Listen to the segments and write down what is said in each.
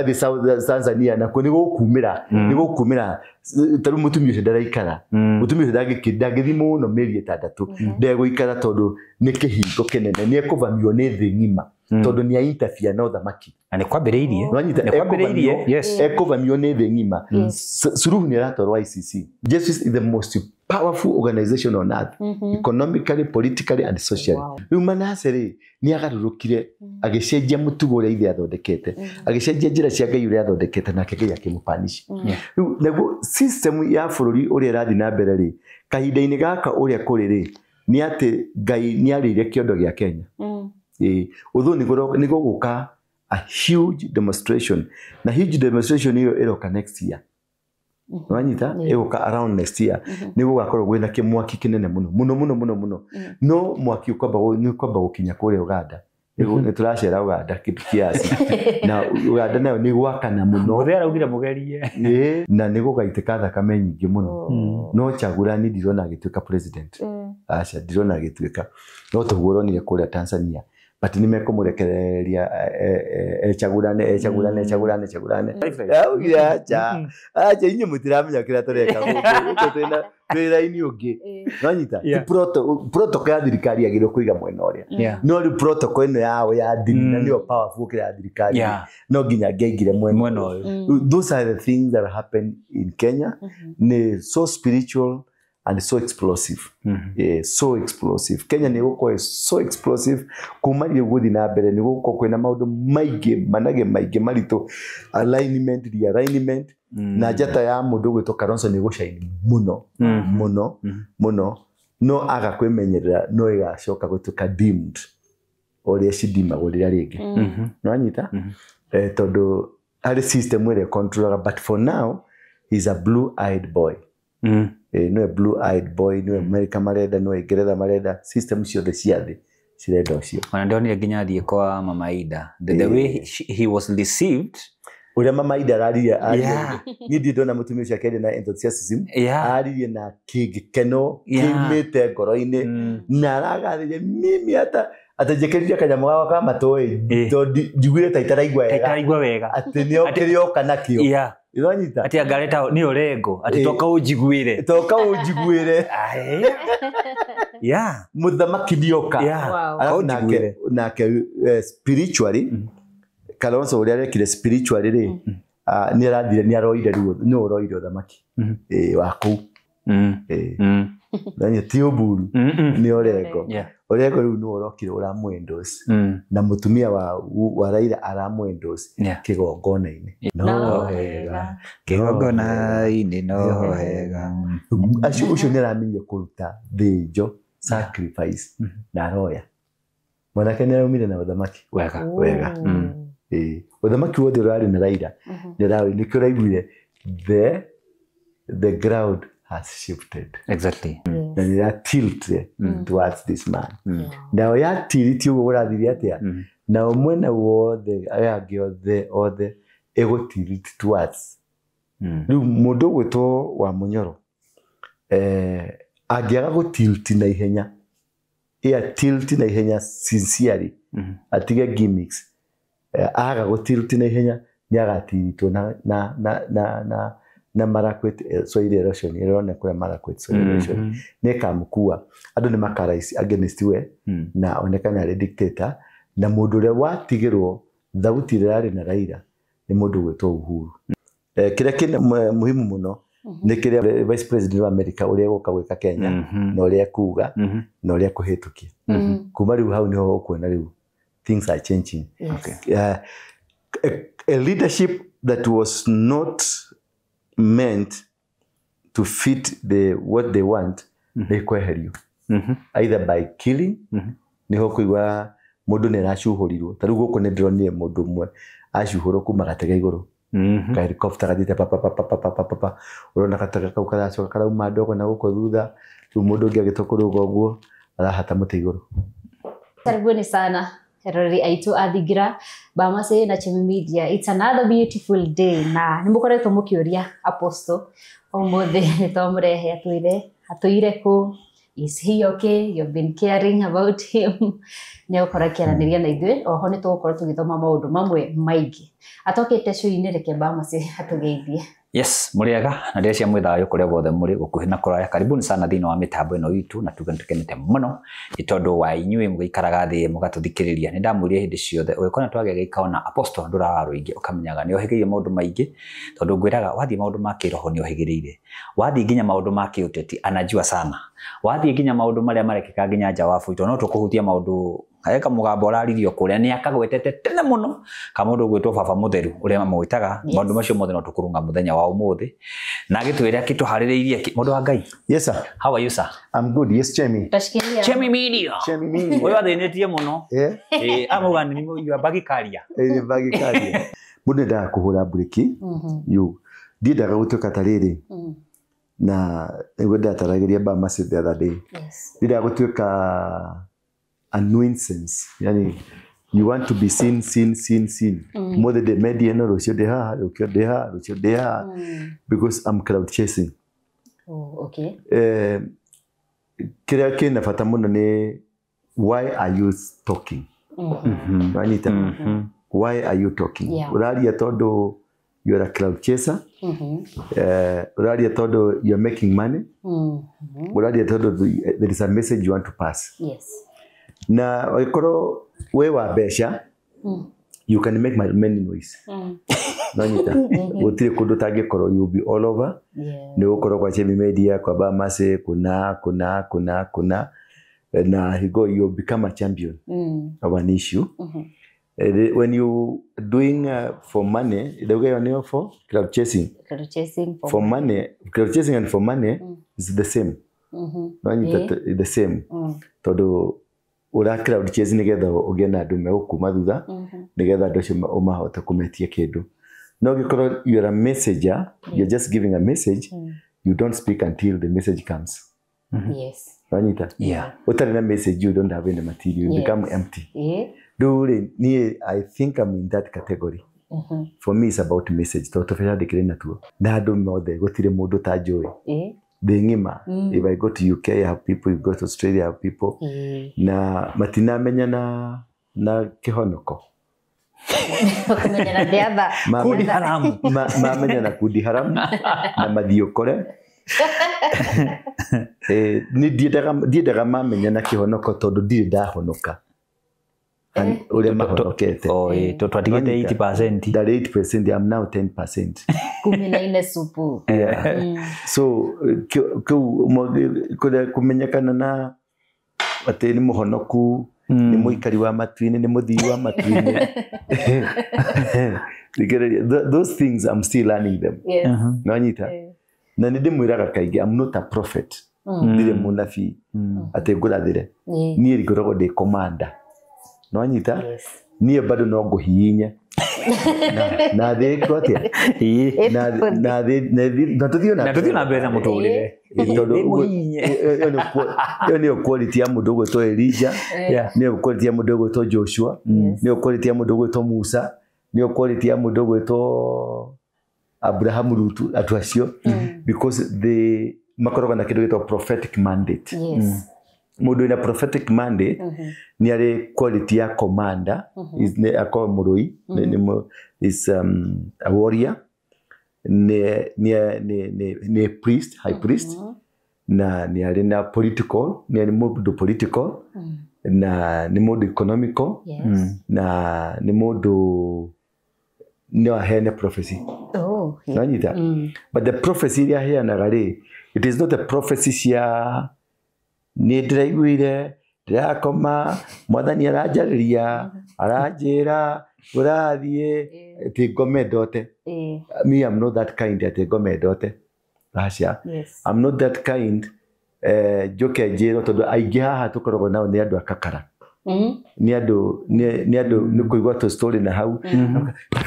Ũgathiĩ South Tanzania, nakuo nĩ gũkumĩra, nĩ gũkumĩra. Ta rĩu mũtumia ũcio ndaraikara, mũtumia ũcio ndangĩthiĩ mũno mĩeri 6, ndegũikara tondũ nĩ kĩhingo kĩnene, nĩ ekũvamio nĩ thĩ ng'ima tondũ nĩ interfere na ũthamaki. Na nĩ kwambĩrĩirie. Nĩwanyita? Nĩ kwambĩrĩirie, yes. Ekũvamio nĩ thĩ ng'ima. Suluhu nĩ aratwarwo ICC. Jesus is the most powerful organization on earth, economically, politically and socially. Rĩu Manase rĩ, nĩ agarũrũkire, agĩcenjia mũtugo ũrĩa ithe athondekete, agĩcenjia njĩra cia Ngai ũrĩa athondekete, nake Ngai akĩmũpanish. Rĩu naguo system ya bũrũri ũrĩa ĩrathiĩ na mbere rĩ, kahinda-inĩ gaka ũrĩa kũrĩ rĩ, nĩ atĩ Ngai nĩ arĩire kĩondo gĩa Kenya. Ĩĩ, ũthũ nĩ gũgũka a huge demonstration, na huge demonstration ĩyo ĩroka next year. Wanyita? Ĩgũka around next year. Nĩ gũgakorwo kwĩna kĩmwaki kĩnene mũno mũno mũno mũno mũno, no mwaki ũkwamba nĩ ũkwamba gũkinya kũrĩa Uganda. Nĩ tũracera Uganda kĩndũ kiasi, na Uganda nayo nĩ gwakana mũno. Mũthee araugire mũgerie. Ĩĩ, na nĩ gũgaitĩka thakame nyingĩ mũno. No Chagurani ndirona agĩtuĩka president. Aca, ndirona agĩtuĩka, no toguo ũronire kũrĩa Tanzania, but nĩ mekũmũrekereria ecagũrane, ecagũrane, ecagũrane, ecagũrane. Augire aca, aca, inyuĩ mũtiramenya kĩrĩa tũreka gũkũ. Gũkũ twĩna twĩ raini ũngĩ, nonyita? Protocol ya thirikari yagĩrĩirwo kũiga mwena ũrĩa, no rĩu protocol ĩno yao ya ndini na nĩyo powerful gũkĩra ya thirikari, no nginya angĩaingire mwena mwena ũyũ. Ũyũ. Rĩu, those are the things that happen in Kenya. Ni so spiritual and so explosive. Yeah, so explosive. Kenya nĩ gũkorwo so explosive kuma rĩu gũthiĩ na mbere. Nĩ gũkorwo kwĩna maũndũ maingĩ manage, maingĩ maritũ, alignment, realignment, na njata ya mũndũ ũgwĩtwo Kalonzo nĩ gũcaini mũno mũno mũno, no aga kwĩmenyerera no ĩgacoka gũtuĩka dimmed ũrĩa cidimagwo rĩrĩa rĩngĩ. Nĩwanyita? Tondũ harĩ system ĩrĩa controlaga, but for now he's a blue eyed boy. Nĩwe blue eyed boy, nĩwe America marenda, nĩwe Ngeretha marenda, system ciothe cia thĩ cirenda ũcio. Ona ndonire nginya athiĩ kwa Mama Ida, the way he was received. Ũrĩa Mama Ida araririe, niĩ ndirĩ ndona mũtumia ũcio akĩaria na enthusiasm. Aririe na kĩgĩkeno kiumĩte ngoro-inĩ, na aragathĩria mimi hata atanjĩkĩrire kanyamũ gakwa ka matũ, tondũ njiguire ta itaraigua wega. Itaraigua wega. Atĩ nĩo kĩrĩa oka nakĩo. Ũranyita? Atĩ angareta nĩ Orengo, atĩ toka ũnjiguĩre. Toka ũnjiguĩre. Ae. Mũthamaki nĩoka. Alafu Ũnjiguĩre. Nake spiritually, Kalonzo ũrĩa arekire spiritually rĩ, nĩ arathire, nĩ aroire rĩu, nĩ ũroire ũthamaki wa kũu. Na ti Oburu, nĩ Orengo. Orengo rĩu nĩ ũrokire ũramũ-endorse, na mũtumia wa Raila aramũ-endorse kĩgongona-inĩ. No wega. Kĩgongona-inĩ no wega. Acio, ũcio nĩ aramenyire kũruta thĩnjo, sacrifice, na aroya mwanake nĩ araumire na ũthamaki. Wega. Wega. Ĩĩ, ũthamaki wothe ũrarĩ na Raila nĩ ũrarĩ, nĩkĩo ũraiguire the ground has shifted. Na nĩ ya tilt towards this man. Nao ya tilt ũguo ũrathire atĩa? Nao mwena wothe aya angĩ othe othe ĩgũ tilt towards. Rĩu mũndũ ũgwĩtwo wa Mũnyoro, angĩaga gũ tilt na ihenya, ĩa tilt na ihenya sincerely, atige gimmicks, aga gũ tilt na ihenya, nĩ agatiritwo na Marakwet soil erosion ĩrona kũrĩa Marakwet soil erosion nĩ ĩkamũkua. Andũ nĩ makarais against we na onekane arĩ dictator, na mũndũ ũrĩa watigĩrwo thauti ĩrĩa yarĩ na Raila nĩ mũndũ ũgwĩtwo Uhuru. Kĩrĩa kĩna muhimu mũno nĩ kĩrĩa vice president wa America ũrĩa egũka gwĩka Kenya, na ũrĩa ekuga, na ũrĩa ekũhĩtũkia. Kuma rĩu hau nĩho ũkuona rĩu things are changing. A leadership that was not meant to fit the what they want nĩ kweherio, either by killing. Niho kũigua mũndũ nĩ aracuhũrirwo. Ta rĩu gũkũ nĩ ndĩronire mũndũ ũmwe acuhũrwo kuma gatege igũrũ, ka helicopter gathiĩte pa pa pa pa pa pa pa pa pa, ũrona gatege kau karacoka karauma ndogo na gũkũ thutha. Rĩu mũndũ ũngĩ agĩtua kũrũga ũguo arahata mũtĩ igũrũ. Karibuni sana eroreri aitu athingira Bamase na Chemi Media. It's another beautiful day, na nĩ mũkoretwo mũkĩũria Apostle, ũmũthĩ nĩ twamũrehe atwĩre atũire kũ. Is he okay? You've been caring about him. Nĩ egũkorwo akĩaranĩria na ithuĩ. Oho nĩ tũgũkorwo tũgĩthoma maũndũ mamwe maingĩ. Atokĩte show-inĩ, reke Bamasi atũgeithie. Yes, mũrĩega na ndĩrecia mwĩ thayũ kũrĩa guothe mũrĩ gũkuhĩ na kũraya. Karibuni sana thĩinĩ wa mĩtambo ĩno itũ, na tuge nĩtũkenete mũno nĩ tondũ wa inyuĩ mũgĩikaraga thĩ mũgatũthikĩrĩria. Nĩ ndamwĩrire hĩndĩ ciothe ũgĩkona twagĩa gĩikaro na Apostle Ndũra Rũingĩ ũkamenyaga nĩ ohĩgĩire maũndũ maingĩ, tondũ ngwĩraga wathiĩ maũndũ ma kĩroho nĩ ohĩgĩrĩire, wathiĩ nginya maũndũ ma kĩũteti anajua sana, wathiĩ nginya maũndũ marĩa marekĩka nginya nja wa bũrũri, no tũkũhutia maũndũ eka mũgambo ũraririo kũrĩa nĩ akagwetete tene mũno ka mũndũ ũgwĩtwo baba mũtheru ũrĩa mamwĩtaga. Yes. Maũndũ macio mothe no tũkũrunga mũthenya wa ũmũthĩ na agĩtwĩre akĩtũharĩrĩirie mũndũ wa Ngai. Yes sir. How are you, sir? I'm good. Yes, Chemi. Tashikilia. Chemi Media. Chemi Media. Ũyũ athĩnĩtie mũno. Eh? Ĩ amauga nĩ you are bag carrier. Ĩ bag carrier. Mũndũ endaga kũhũra mburĩki. You ndiendaga gũtuĩka ta rĩrĩ. Na nĩguo ndataragĩria Bamasi the other day. Yes. Ndiendaga gũtuĩka a nuisance. Yani you want to be seen, seen, seen, seen. Mothe ndĩ media ĩno, rũciũ ndĩ haha, rũciũ ndĩ haha, rũciũ ndĩ haha, because I'm crowd chasing. Oh, okay. Kĩrĩa kĩna bata mũno nĩ why are you talking? Wanyita? Why are you talking? Yeah. Ũraria tondũ you are a crowd chaser. Ũraria tondũ you are making money. Ũraria tondũ there is a message you want to pass. Yes. Na ũngĩkorwo wĩ wa mbeca, you can make many noise. Nonyita? Gũtirĩ kũndũ ũtangĩkorwo, you will be all over. Yeah. Nĩ ũgũkorwo kwa Chemi Media, kwa Bamasi, kuna kuna kuna kuna, na higo you become a champion of an issue. When you doing for money, ndauga ĩyo for crowd chasing. Crowd chasing for money, crowd chasing and for money is the same. Nonyita? The same. Tondũ ũra crowd chase nĩgetha ũgĩe na andũ megũkuma thutha, nĩgetha andũ acio ũmahote kũmetia kĩndũ. No ũngĩkorwo you are a messenger, you're just giving a message, you don't speak until the message comes. Yes. Wanyita? Yeah. Ũtarĩ na message, you don't have any material, you Yes. become empty. Yeah. Rĩu rĩ, niĩ I think I'm in that category. For me it's about message, tondũ tũbeca ndĩkĩrĩ natuo. Na andũ mothe gũtirĩ mũndũ ũtanjũĩ. Thĩ ng'ima. If I go to UK, I have people, you go to Australia, I have people. Na matinamenya na kĩhonoko. Kũmenya na the other. Kundi haramu. Mamenya na kundi haramu na mathiũkore. Nĩ ndiendaga mamenya na kĩhonoko tondũ ndirĩ ndahonoka ũrĩa mahonokete. Oh, twatigĩte 80%. Ndarĩ 8%, I'm now 10%. 14 supu. Yeah. So kĩu kũrĩa kũmenyekana na atĩ nĩ mũhonoku, nĩ mũikari wa matu-inĩ, nĩ mũthii wa matu-inĩ. Thikereria, those things I'm still learning them. Yes. Nonyita? Na nĩ ndĩmwĩraga kaingĩ, I'm not a prophet. Ndirĩ mũnabii atĩ ngũrathĩre. Niĩ ngoragwo ndĩ commander. Nonyita? Yes. Niĩ bado no ngũhihinye. Na thĩ ĩkwo atĩa? Na thĩ na tũthiĩ na Na tũthiĩ na mbere na mũtũrĩre. Tondũ Nĩ mũhihinye. ĩyo nĩyo quality ya mũndũ ũgwĩtwo Elijah, Yeah. nĩyo quality ya mũndũ ũgwĩtwo Joshua, nĩyo quality ya mũndũ ũgwĩtwo Musa, nĩyo quality ya mũndũ ũgwĩtwo Abraham Rutu, andũ acio, because they makoragwo na kĩndũ gĩtagwo prophetic mandate. Yes. Mũndũ wĩna prophetic mandate nĩ arĩ quality ya commander, is nĩ akoragwo mũrũi, is a warrior, nĩ priest, high priest, na nĩ arĩ na political, nĩ arĩ mũndũ political, na nĩ mũndũ economical, Yes. na nĩ mũndũ no aheane prophecy. Oh, yeah. Nanyita? But the prophecy iria aheanaga rĩ, it is not a prophecy cia nĩ ndĩraiguire ndĩrakoma mwathani aranjarĩria aranjĩra ũrathiĩ atĩ ngome ndote. Me, I'm not that kind atĩ ngome ndote. Aca. Yes. I'm not that kind njoke njĩrwo tondũ aingĩ haha tũkoragwo nao nĩ andũ akakara. Nĩ andũ nĩ kũigua tũ story na hau.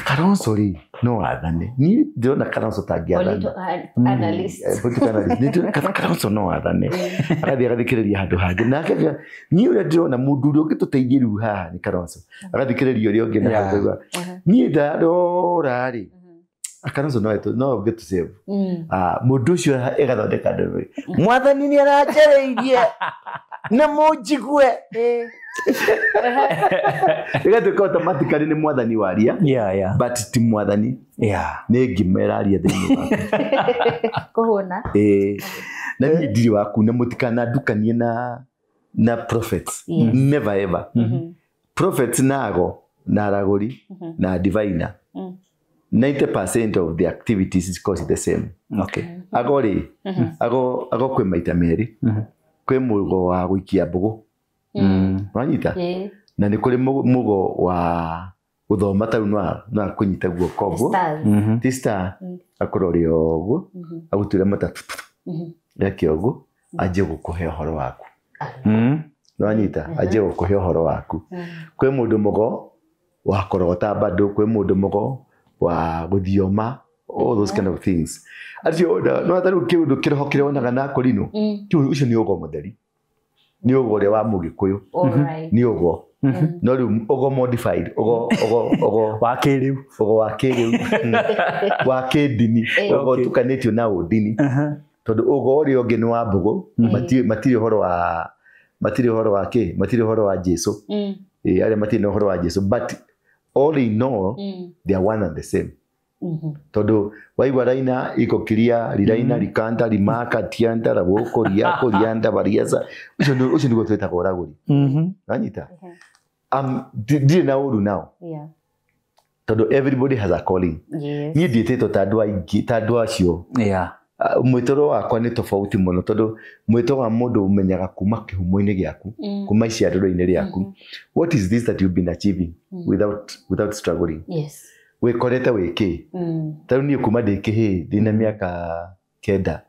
Kalonzo rĩ no athane. Niĩ ndĩrona Kalonzo tangĩathana. Analyst. Political analyst. Nĩ ndĩrona Kalonzo no athane. Agathiĩ agathikĩrĩria handũ hangĩ. Nake niĩ ũrĩa ndĩrona mũndũ ũrĩa ũngĩtũteithia rĩu haha nĩ Kalonzo. Agathikĩrĩria ũrĩa ũngĩ na hau. Niĩ ndarora rĩ Kalonzo no ũngĩtũ save. Mũndũ ũcio ĩgathondeka ndũmĩrĩri, mwathani nĩ aranjarĩirie na mũnjigue, ĩgatuĩka automatically nĩ mwathani waria. But ti mwathani, nĩ ngima ĩraria thĩinĩ waku. Kũhũna. Ĩĩ, na niĩ ndirĩ waku na mũtikanandukanie na prophets. Never ever. Prophets nago na aragũri na diviner, 90% of the activities is course the same. Ago rĩ, ago kwĩ maita merĩ. Kwĩ mũgo wa gũikia mbũgũ, wanyita? Ĩĩ. Na nĩ kũrĩ mũgo wa gũthoma, tarĩu no akũnyita guoko ũguo. Stars. Ti star, akũrore ũguo, agũture mata, eke ũguo, anjie gũkũhe ũhoro waku. Nĩwanyita? Anjie gũkũhe ũhoro waku. Kwĩ mũndũ mũgo wa kũrogota bado, kwĩ mũndũ mũgo wa gũthioma, all those kind of things. Acio no tarĩu kĩũndũ kĩroho kĩrĩa wonaga na kũrinũ, kĩu ũcio nĩ ũgo mũtheri, nĩ ũgo ũrĩa wa mũgĩkũyũ. Nĩ ũgo, no rĩu ũgo modified, ũgo Wa kĩrĩu. Ũgo wa kĩrĩu, wa kĩndini, ũgo ũtukanĩtio na ũndini, tondũ ũgo ũrĩa ũngĩ nĩ wa mbũgũ. Matirĩ ũhoro wa kĩ, matirĩ ũhoro wa Jesu. Ĩ, arĩa matirĩ na ũhoro wa Jesu, but all in all they are one and the same, tondũ waigua raina iko kiria riraina, rikanta rimaka tianta raboko riako rianda bariaca, ũcio nĩguo twĩtaga ũragũri. Wanyita? Ndirĩ na ũru nao, tondũ everybody has a calling. Niĩ ndiĩtĩtwo ta andũ aingĩ, ta andũ acio. Mwĩtĩro wakwa nĩ tofauti mũno, tondũ mwĩtĩro wa mũndũ ũmenyaga kuma kĩhumo-inĩ gĩaku, kuma iciarĩro-inĩ rĩaku. What is this that you've been achieving without struggling? Wĩkorete wĩ kĩ? Ta rĩu niĩ kuma ndĩ kĩhĩĩ, ndĩna mĩaka 9,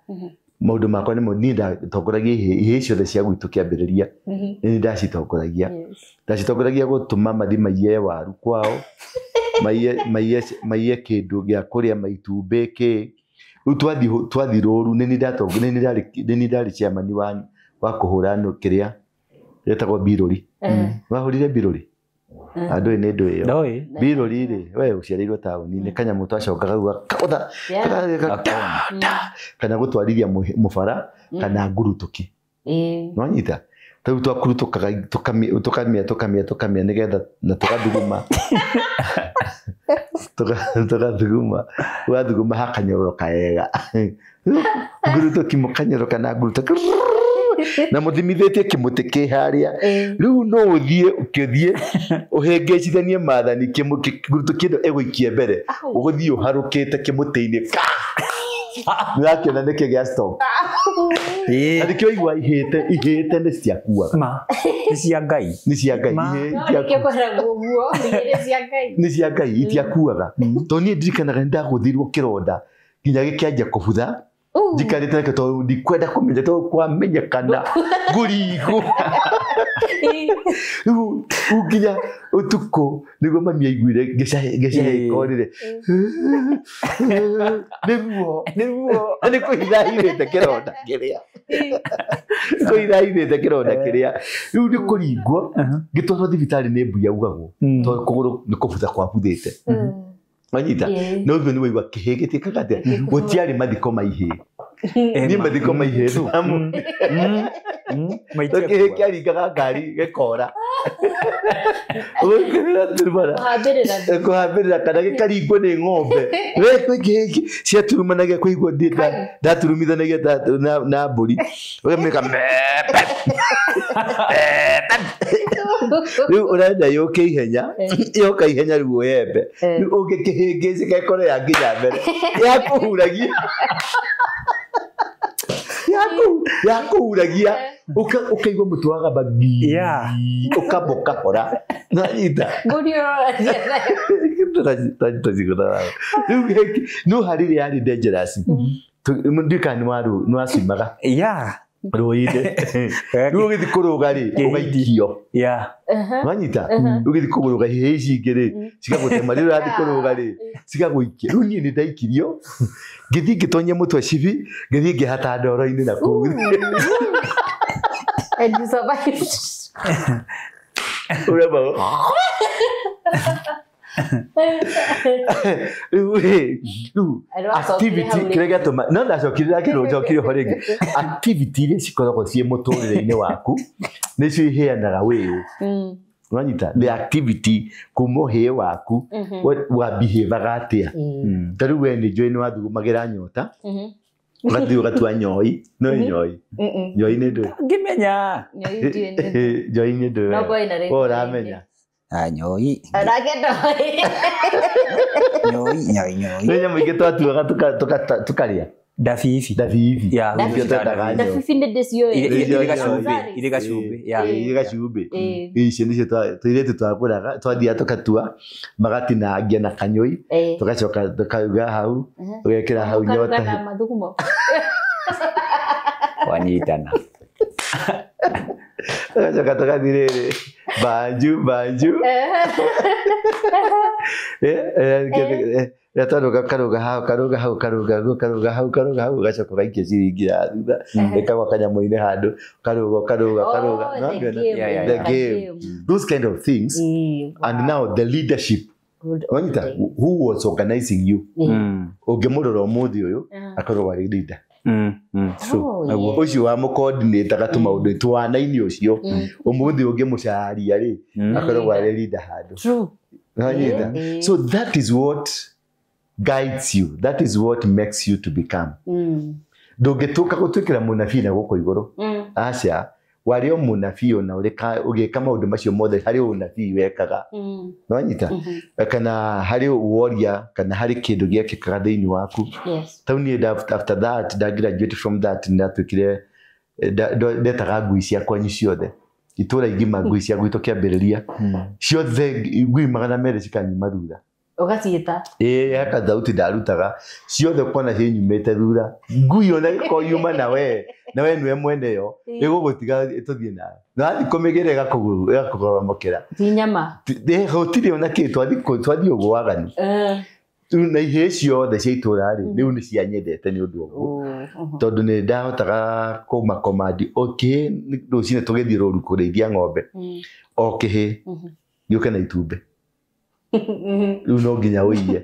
maũndũ makwa nĩmo niĩ ndatongoragia ihĩĩ ciothe cia gwitũ kĩambĩrĩria. Nĩ ndacitongoragia. Ndacitongoragia gũtũma mathi maiye waru kwao, maiye kĩndũ gĩa kũrĩa, maitumbĩ kĩ. Rĩu twathi rũru, nĩ niĩ ndarĩ chairman wa kũhũra kĩrĩa gĩtagwo mbirũri. Wahũrire mbirũri? Andũ nĩ ndũ ĩyo. Ndoĩ. Mbirũri rĩ, we ũciarĩirwo taũni-inĩ, kanyamũ twacokaga gakagũtha, kana gũtwarithia mũbara kana ngurutũki. Nĩwanyita? Rĩu twakurutũkaga tũkamĩa tũkamĩa tũkamĩa tũkamĩa nĩgetha na tũgathuguma, tũgathuguma, ũgathuguma hakanyororoka wega, ngurutũki mũkanyoroka na ngurutũki na mũthimithĩtie kĩmũtĩ kĩ harĩa. Rĩu no ũthiĩ ũkĩthiĩ ũhĩngĩcithanie maathani, ngurutũki ĩno ĩgũikie mbere, ũgũthiĩ ũharũkĩte kĩmũtĩ-inĩ, nĩũrakĩona nĩkĩ gĩa stop. Na nĩkĩo igua ihĩte nĩ ciakuaga. Ma nĩ cia Ngai. Nĩ cia Ngai. Ma. Ihĩĩ No nĩkĩo kwĩragwo ũguo, nĩ cia Ngai. Nĩ cia Ngai, itiakuaga, tondũ niĩ ndirikanaga nĩ ndagũthirwo kĩronda nginya gĩkĩanjia kũbutha. Njikarĩte nakĩo tondũ ndikwenda kũmenya, tondũ kwamenyekana ngũringwo. Rĩu nginya ũtukũ nĩguo mami aiguire ngĩcahĩkorire nĩ ruo. Nĩ ruo. Na nĩ kũhitha hithĩte kĩronda kĩrĩa, kũhitha hithĩte kĩronda kĩrĩa. Rĩu nĩ kũringwo, ngĩtwarwo thibitarĩ nĩ mbui yaugagwo, tondũ kũgũrũ nĩ kũbutha kwabuthĩte. Wanyita? No ũguo nĩ waigua kĩhĩ gĩtiĩkaga atĩa, gũtiarĩ mathiko ma ihĩĩ. Niĩ mathiko ma ihĩĩ kĩhĩ kĩaringaga ngari gĩkora. Kũhambĩrĩra. Kũhambĩrĩra kana gĩkaringwo nĩ ng'ombe. We kwĩ kĩhĩ ciaturumanagia kũigua ndaturumithanagia na mbũri, ũkamĩka mepe. Rĩu ũrenda yũke ihenya, yoka ihenya, rĩu ũyembe. Rĩu ũngĩkĩhĩngĩcĩka ĩkorwo ya nginya mbere yakũhuragia, yakũhuragia, ũkaigua mũtwe wagamba ngii, ũkamba ũkahora, nanyita. Mbũri ũroragia nayo. Rĩu no harĩrĩ yarĩ dangerous, ndiũĩ kana nĩ wacimaga rũĩ-inĩ. Rĩu ũgĩthiĩ kũrũga rĩ, ũgaikio. Wanyita? Ũgĩthiĩ kũgũrũga, ihĩĩ ici ingĩ rĩ cigagũtema. Rĩu ũrathiĩ kũrũga rĩ, cigagũikia. Rĩu niĩ nĩ ndaikirio, ngĩthiĩ ngĩtonyia mũtwe cibi, ngĩthiĩ ngĩhata ndoro-inĩ na kũu. And you survived. Ũrema. Rĩu activity kĩrĩa gĩatũma no ndacokire ndakĩrwo njokire ho rĩngĩ activity iria cikoragwo ciĩ mũtũrĩre-inĩ waku nĩcio iheanaga wĩũ. Ũranyita the activity kuma ũhĩĩ waku wa behavior atĩa. Ta rĩu we nĩ njũĩ nĩ wathugumagĩra nyota ũgathiĩ ũgatua nyoi no nyoi nyoi nĩ ndũĩ ngĩmenya nyoi nĩ ndũĩ we ũramenya nyoi nyoi nyoi nyoi nĩ nyamũ ingĩ twatuaga tũkarĩa ndabibi ndabibi ndabibi nĩ ndĩciũĩ irĩ gacumbĩ irĩ gacumbĩ icio nĩcio tũirĩtu twagũraga twathiaga tũkatua magatinangia na kanyũi tũgacoka tũkauga hau ũgekĩra hau nyota mathugumo wanyitana tũgacoka tũgathiĩ rĩrĩ banju banju twaruga karuga hau karuga hau karuga hau karuga hau karuga hau ugacoka ũgaikia ciringi ya thutha ĩkagwa kanyamũ-inĩ handũ karuga karuga karuga the game those kind of things. And now the leadership wanyita who was organizing you ũngĩmũrora ũmũthĩ ũyũ akorwo arĩ leader ũcio wa mũcoordinate agatũma ũndũ twana-inĩ ũcio ũmũthĩ ũngĩmũcaria rĩ akorwo arĩ leader handũ. So that is what guides you. That is what makes you to become. Ndũngĩtuĩka gũtuĩkĩra mũnabii na gũkũ igũrũ. Aca, warĩ o mũnabii ona ũgĩka maũndũ macio mothe harĩ ũnabii wekaga. Nĩwanyita? Kana harĩ warrior, kana harĩ kĩndũ gĩekĩkaga thĩinĩ waku. Tau niĩ after that, nda graduate from that, ndatuĩkire ndetaga ngui ciakwa ciothe. Itũra igima ngui cia gwitũ kĩambĩrĩria. Ciothe ngui 200 cikanyuma thutha. Ũgaciĩta? Ĩĩ haka thauti ndarutaga ciothe kona cinyumĩte thutha ngui ona ĩkorwo yuma na we nĩwe mwene yo ĩgũgũtiga tũthiĩ nayo na wathiĩ kũmĩgĩra ĩgakũgoromokera ti nyama gũtirĩ ona kĩ twathiĩ ũguo waganu na ihĩĩ ciothe cia itũra rĩ rĩu nĩ cianyendete nĩ ũndũ ũguo tondũ nĩ ndahotaga kũmakomandi o kĩhĩ rũcinĩ tũgĩthiĩ rũru kũrĩithia ng'ombe o kĩhĩ gĩũke na itumbĩ rĩu no nginya ũiye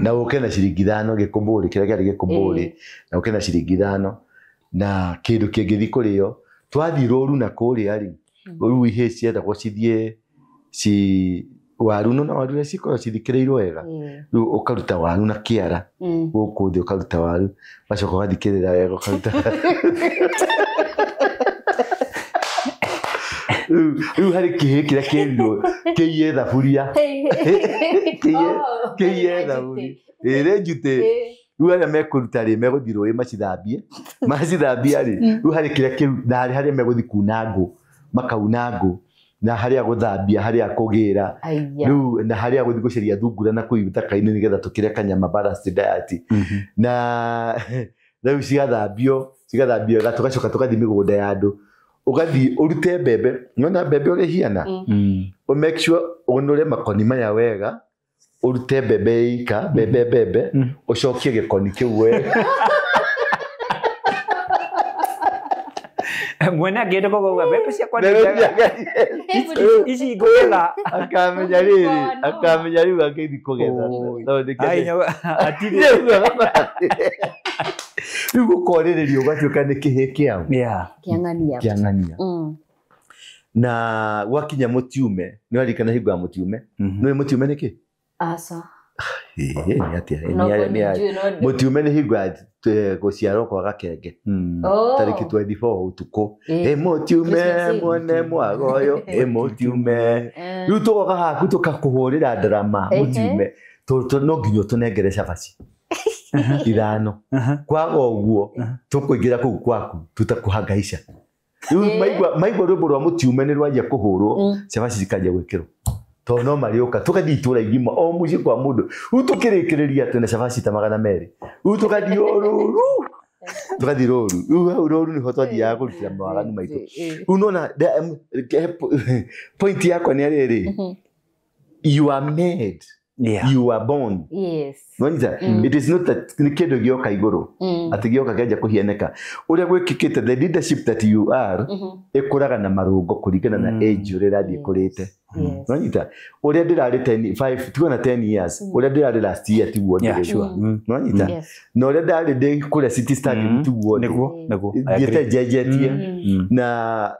na ũke na ciringi 5 gĩkũmbũrĩ kĩrĩa kĩarĩ gĩkũmbũrĩ na ũke na ciringi 5 na kĩndũ kĩngĩthiĩ kũrĩo twathiĩ rũru na kũrĩa rĩ rĩu ihĩĩ ciendagwo cithiĩ ci waru no na waru iria cikoragwo cithikĩrĩirwo wega rĩu ũkaruta waru na kĩara gũkũ thĩ ũkaruta waru ũgacoka ũgathikĩrĩra wega ũkaruta rĩu harĩ kĩhĩ kĩrĩa kĩrirwo kĩiye thaburia kĩiye thaburia ĩrĩ njutĩ rĩu arĩa mekũruta rĩ megũthiĩ rũĩ macithambie macithambia rĩ rĩu harĩ kĩrĩa kĩru na harĩ harĩa megũthiĩ kuna ngũ makauna ngũ na harĩa gũthambia harĩa kũgĩra rĩu na harĩa gũthiĩ gũcaria thungura na kũu gĩthaka-inĩ nĩgetha tũkĩre kanyama balanced diet na rĩu cigathambio cigathambio tũgacoka tũgathiĩ mĩgũnda ya andũ ũgathiĩ ũrute mbembe nĩwona mbembe ũrĩa ĩhiana ũ make sure ũnũre makoni maya wega ũrute mbembe ika mbembe mbembe ũcokie gĩkoni kĩu wega mwene angĩenda kũgũra mbembe ciakwa ici ngũgetha akamenya rĩrĩ akamenya rĩu akĩthi kũgetha rĩu gũkorĩrĩria ũgatuĩka nĩ kĩhĩ kĩao kĩang'ania na gwakinya mũtiume nĩ waririkana hingo ya mũtiume nĩũĩ mũtiume nĩ kĩ aca nĩ atĩa mũtiume nĩ hingo ya gũciarwo kwa gakenge tarĩki 24 ũtukũ ĩ mũtiume mwene mwaga ũyũ ĩ mũtiume rĩu tũgoka haku tũkakũhũrĩra ndarama mũtiume no nginya ũtũnengere cabaci 5 kwaga ũguo tũkũingĩra kũu kwaku tũtakũhangaica rĩu maigua rwĩmbo rwa mũtiume nĩ rwanjia kũhũrwo cabaci cikanjia gwĩkĩrwo tondũ no marĩũka tũgathiĩ itũra igima o mũciĩ kwa mũndũ rĩu tũkĩrĩkĩrĩria twĩna cabaci ta 200 rĩu tũgathiĩ rũru tũgathiĩ rũru rĩu hau rũru nĩho twathiaga kũrutĩra mawaganu maitũ rĩu nona point yakwa nĩ rĩrĩ you are made. You are born. Yes. It is not that nĩ kĩndũ gĩoka igũrũ atĩ gĩoka kĩanjia kũhianĩka ũrĩa gwĩkĩkĩte the leadership that you are ĩkũraga na marũngo kũringana na age ũrĩa ĩrathiĩ ĩkũrĩte. Nwanyita ũrĩa ndĩrarĩ 10 5 tigona 10 years ũrĩa ndĩrarĩ last year tiguo ndĩrĩ. Nwanyita na ũrĩa ndarĩ ndĩ kũrĩa City Stadium tiguo nĩguo nĩguo thiĩte njenjetie na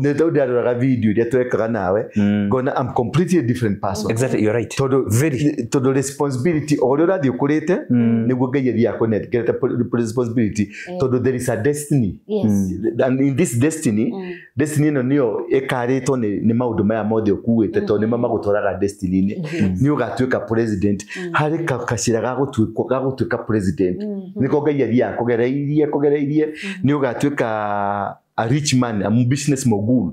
nĩ tondũ ndĩraroraga video iria twekaga nawe ngona I'm completely different person. Exactly, you're right. Tondũ tondũ responsibility o ũrĩa ũrathiĩ ũkũrĩte nĩguo Ngai athiaga kũnengerete responsibility tondũ there is a destiny. And in this destiny, destiny ĩno nĩyo ĩkarĩtwo nĩ maũndũ maya mothe ũkuĩte tondũ nĩmo magũtwaraga destiny-inĩ. Nĩ ũgatuĩka president harĩ kacĩra ga gũtuĩka president nĩko Ngai athiaga kũgereirie nĩ ũgatuĩka a rich man, a business mogul.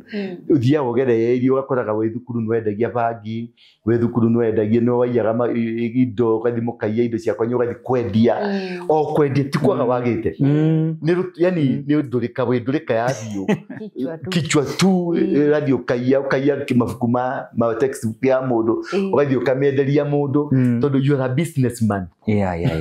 Ũthiaga ũgereirie ũgakoraga wĩ thukuru nĩ wendagia bangi, wĩ thukuru nĩ wendagia nĩ waiyaga indo ũgathiĩ mũkaiya indo ciakwa nĩ ũgathiĩ kwendia o kwendia ti kwaga wagĩte yani nĩ ndũrĩka wĩ ndũrĩka ya biũ kichwa tu ũrathiĩ ũkaiya ũkaiya mabuku ma textbook ya mũndũ ũgathiĩ ũkamĩenderia mũndũ tondũ you are a businessman. Yeah.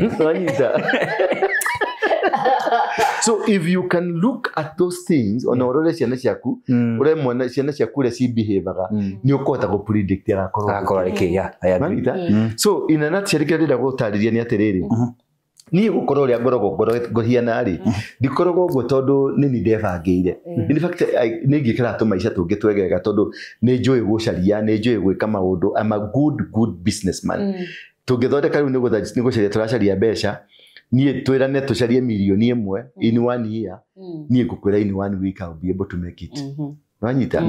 So if you can look at those things ona urore ciana ciaku ure mwana ciana ciaku uria ci behavior ni ukota go predict agakorwo riki. Yeah, I agree. So in a nutshell kira ndira gutariria ni atiriri ni gukorwo uria ngoragwo ngohiana ri ndikoragwo uguo tondu ni ni ndebangĩire. In fact ni ngĩkĩra tũmaica tũngĩ twegega tondu ni njũĩ gũcaria ni njũĩ gwĩka maũndũ. I'm a good businessman. Tũngĩthondeka rĩu nĩ gũcaria tũracaria mbeca niĩ twĩrane tũcarie mirioni ĩmwe in 1 year niĩ ngũkwĩra in 1 week I'll be able to make it. Wanyita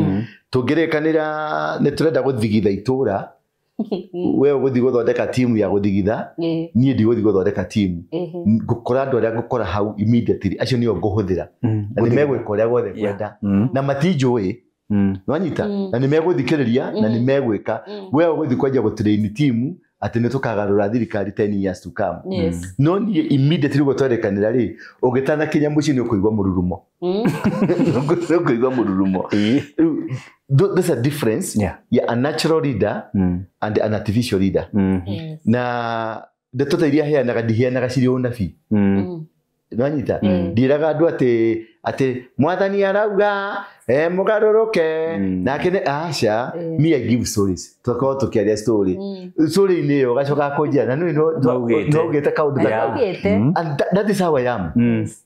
tũngĩrĩkanĩra nĩ tũrenda gũthigitha itũra we ũgũthiĩ gũthondeka timu ya gũthigitha niĩ ndigũthiĩ gũthondeka timu ngũkora andũ arĩa ngũkora hau immediately acio nĩo ngũhũthĩra na nĩ megwĩka ũrĩa guothe ngwenda na matinjũĩ. Wanyita na nĩ megũthikĩrĩria na nĩ megwĩka. We ũgũthiĩ kwanjia gũtrain timu atĩ nĩ tũkagarũra thirikari 10 years to come. No niĩ immediately ũguo twerekanĩra rĩ ũgĩtanakinya mũciĩ nĩ ũkũigua mũrurumo. Nĩ ũkũigua mũrurumo. There's a difference. Yeah, a natural leader and an artificial leader. Na ndeto ta iria heanaga ndiheanaga cirĩ ũnabii. Nwanyita ndiraga andũ atĩ mwathani arauga mũgarũrũke nake nĩ aca. Me I give stories tũkorwo tũkĩaria story story-inĩ ĩyo ũgacoka kũnjĩra na nĩ no ũgĩte kaũndũ ta kau. And that is how I am.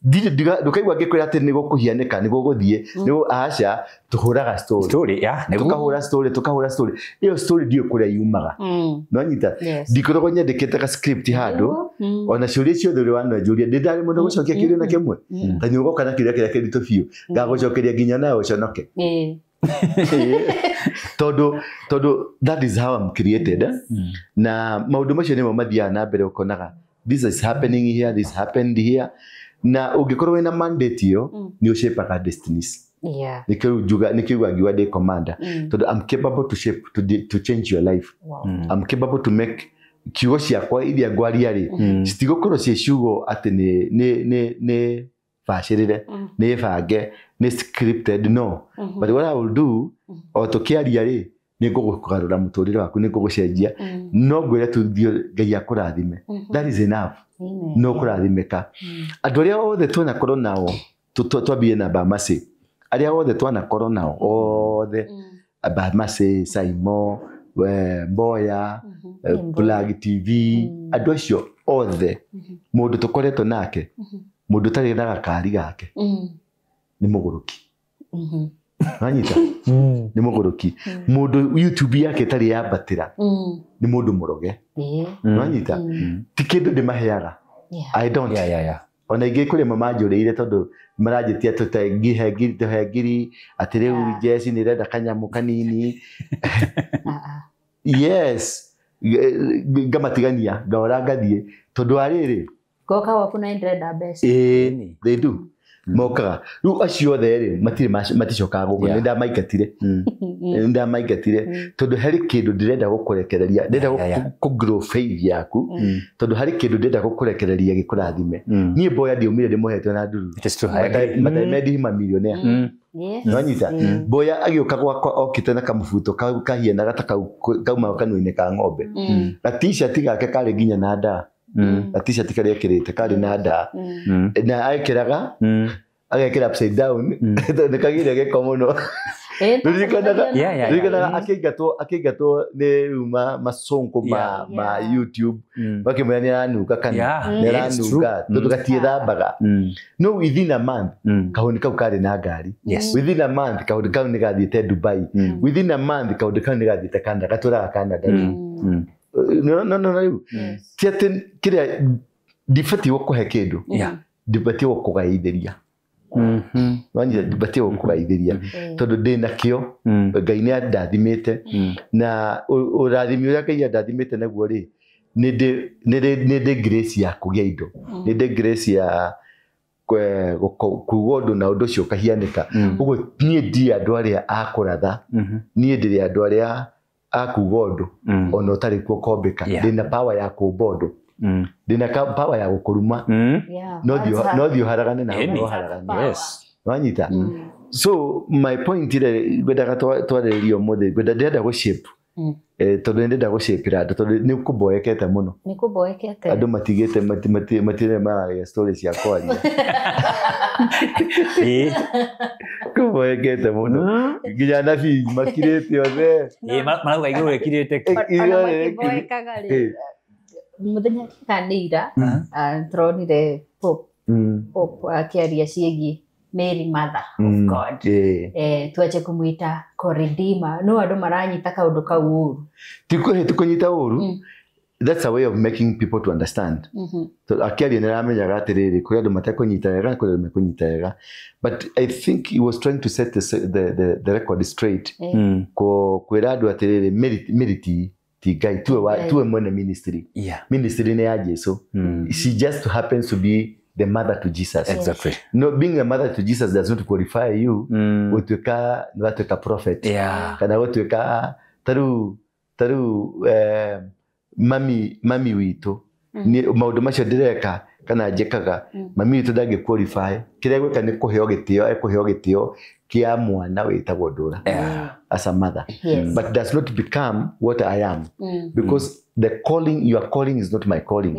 Ndũkaigua ngĩkwĩra atĩ nĩ gũkũhianĩka nĩ gũgũthiĩ nĩ aca tũhũraga story tũkahũra story tũkahũra story ĩyo story ndiũĩ kũrĩa yumaga. Nwanyita ndikoragwo nyandĩkĩte ka script handũ ona ciũria ciothe ũrĩa wananjũria ndĩ ndarĩ mũno gũcokia kĩũria na kĩmwe ta nĩ ũgoka na kĩũria kĩrĩa kĩritũ biũ ngagũcokeria nginya nawe ũconoke. Tondũ that is how I'm created. Na maũndũ macio nĩmo mathiaga na mbere ũkonaga this is happening here, this happened here. Na ũngĩkorwo wĩna mandate ĩyo nĩ ũshapaga destinies. Nĩkĩo njuga nĩkĩo ngiuga ndĩ commander tondũ I'm capable to shape to change your life. I'm capable to make kiugo ciakwa iria ngwaria rĩ citigũkorwo ciĩ ciugo atĩ nĩ bacĩrĩre nĩ bange nĩ scripted no. But what I will do o tũkĩaria rĩ nĩ ngũgũgarũra mũtũrĩre waku nĩ ngũgũcenjia no ngwĩre tu Ngai akũrathime. That is enough. No kũrathimĩka. Andũ arĩa othe twanakorwo nao twambie na Bamasi arĩa othe twanakorwo nao othe Bamasi, Saimo, Mboya, Plug TV andũ acio othe mũndũ tũkoretwo nake mũndũ ũtarĩ na gakari gake nĩ mũgũrũki. Wanyita nĩ mũgũrũki. Mũndũ YouTube yake ĩtarĩ yambatĩra nĩ mũndũ mũroge. Wanyita ti kĩndũ ndĩmaheaga. I don't. Ona ingĩ kũrĩ mamanjũrĩire tondũ maranjĩtia tũhe ngiri atĩ rĩu jeci nĩ ĩrenda kanyamũ kanini. Yes, ngamatigania ngahora ngathiĩ tondũ wa rĩrĩ goka waku na ndĩrenda mbeca. They do. Mokaga rĩu acio othe rĩ matirĩ maticokaga gũkũ. Nĩ ndamaingatire. Nĩ ndamaingatire tondũ harĩ kĩndũ ndĩrenda gũkũrekereria ndĩrenda kũ grow faith yaku tondũ harĩ kĩndũ ndĩrenda gũkũrekereria gĩkũrathime. Niĩ Mboya ndiumire ndĩmũhete na ndururu. But I made him a millionaire. Nwanyita Mboya agĩũka gwakwa okĩte na kamũbuto kahianaga ta kauma kanua-inĩ ka ng'ombe. Ga t-shirt gake karĩ nginya na ndaa. Ga t-shirt karĩa ekĩrĩte karĩ na ndaa na ekĩraga agekĩra upside down tondũ nĩ kagĩire gĩko mũno. Ririkanaga akĩingatwo nĩ rĩu masonko ma YouTube makĩmwĩra nĩ aranuka kana nĩ aranuka tondũ gatiĩthambaga. No within a month kahũni kau karĩ na ngari. Within a month kahũni kau nĩ gathiĩte Dubai. Within a month kahũni kau nĩ gathiĩte Canada, gatũraga Canada. No rĩu ti atĩ kĩrĩa ndibatiĩ gũkũhe kĩndũ, ndibatiĩ gũkũgaithĩria. Wanyita, ndibatiĩ gũkũgaithĩria tondũ ndĩ nakĩo. Ngai nĩ andathimĩte na ũrathimi ũrĩa Ngai andathimĩte naguo rĩ, nĩ ndĩ grace ya kũgĩa indo, nĩ ndĩ grace ya kuga ũndũ na ũndũ ũcio ũkahianĩka. Ũguo niĩ ndirĩ andũ arĩa a kũratha, niĩ ndĩrĩ andũ arĩa a kuga ũndũ ona ũtarĩ kuo ũkombĩka. Ndĩna power ya kũmba ũndũ, ndĩna power ya gũkũruma, no thiĩ ũharagane na ũharagane. Wanyita? So my point ĩrĩa ngwendaga twarĩrĩrie ũmũthĩ, ndĩrenda gũ-shape tondũ nĩ ndĩrenda gũ-shape-ĩra andũ tondũ nĩ kũmboekete mũno. Nĩ kũmboekete. Andũ matigĩte matirĩ mararia story cia kwaria. Kũmboekete mũno. Nginya anabii makirĩte othe. Marauga igũrũ rĩkirĩte ki. Ona makĩmboekaga rĩ, mũthenya kana nĩ ira tũronire Pope akĩaria ciĩgiĩ Mary Mother of God. Tuache kumuita co-redeemer. No andũ maranyita kaũndũ kau ũru. Ti kũnyita ũru. That's a way of making people to understand. So akĩaria nĩ aramenyaga atĩrĩrĩ, kũrĩ andũ matekũnyita wega, kũrĩ andũ mekũnyita wega. But I think he was trying to set the record straight. Kwĩra andũ atĩrĩrĩ, Mary ti Ngai, tuwe mwene ministry. Ministry nĩ ya Jesu. She just happens to be the mother to Jesus. Exactly. No, being a mother to Jesus does not qualify you. Gũtuĩka prophet. Kana gũtuĩka tarĩu mami witũ. Maũndũ macio ndĩreka kana njĩkaga, mami witũ ndangĩ qualify. Kĩrĩa gwĩka nĩ kũheo gĩtĩo, ekũheo gĩtĩo kĩa mwana wĩtagwo Ndũra as a mother. But does not become what I am. Because the calling, your calling is not my calling.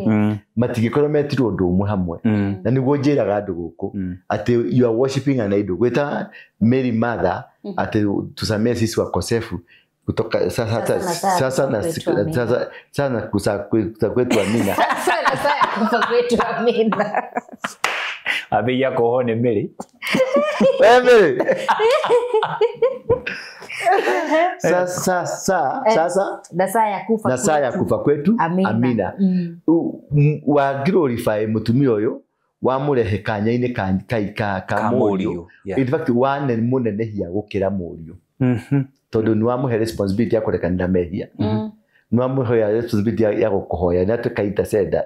Matingĩkorwo metirwo ũndũ ũmwe hamwe. Na nĩguo njĩraga andũ gũkũ atĩ you are worshiping an idol. Gwĩta Mary mother atĩ tusamee sisi wakosefu kutoka sasa na sana kwetu amina. Sasa kufa kwetu amina. Abiya koho ni Mary. Mary. Sasa na saa ya kufa kwetu amina. Wa glorify mutumia ũyũ wamũrehe kanya-inĩ ka mũriũ. In fact wane mũnenehia gũkĩra mũriũ. Tondũ nĩ wamũhe responsibility ya kũrekanĩra mehia. Nĩ wamũhe responsibility ya gũkũhoya, nĩ atuĩka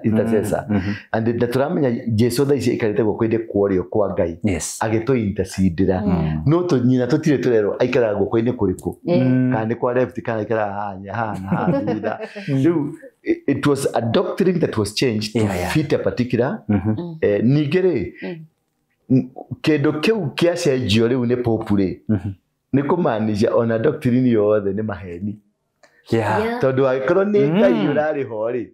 intercessor. And na tũramenya Jesu thaa ici aikarĩte guoko-inĩ kwa ũrĩo kwa Ngai agĩtũ-intercedera. No nyina tũtirĩ tũrerwo aikaraga guoko-inĩ kũrĩkũ, kana nĩ kwa left kana aikaraga haha na haha thutha. Rĩu it was a doctrine that was changed to fit a particular. Ningĩ rĩ, kĩndũ kĩu kĩacenjio rĩu nĩ Pope rĩ, nĩ kũmaanisha ona doctrine yothe nĩ maheni. Tondũ angĩkorwo nĩ Ngai ũrarĩ ho rĩ,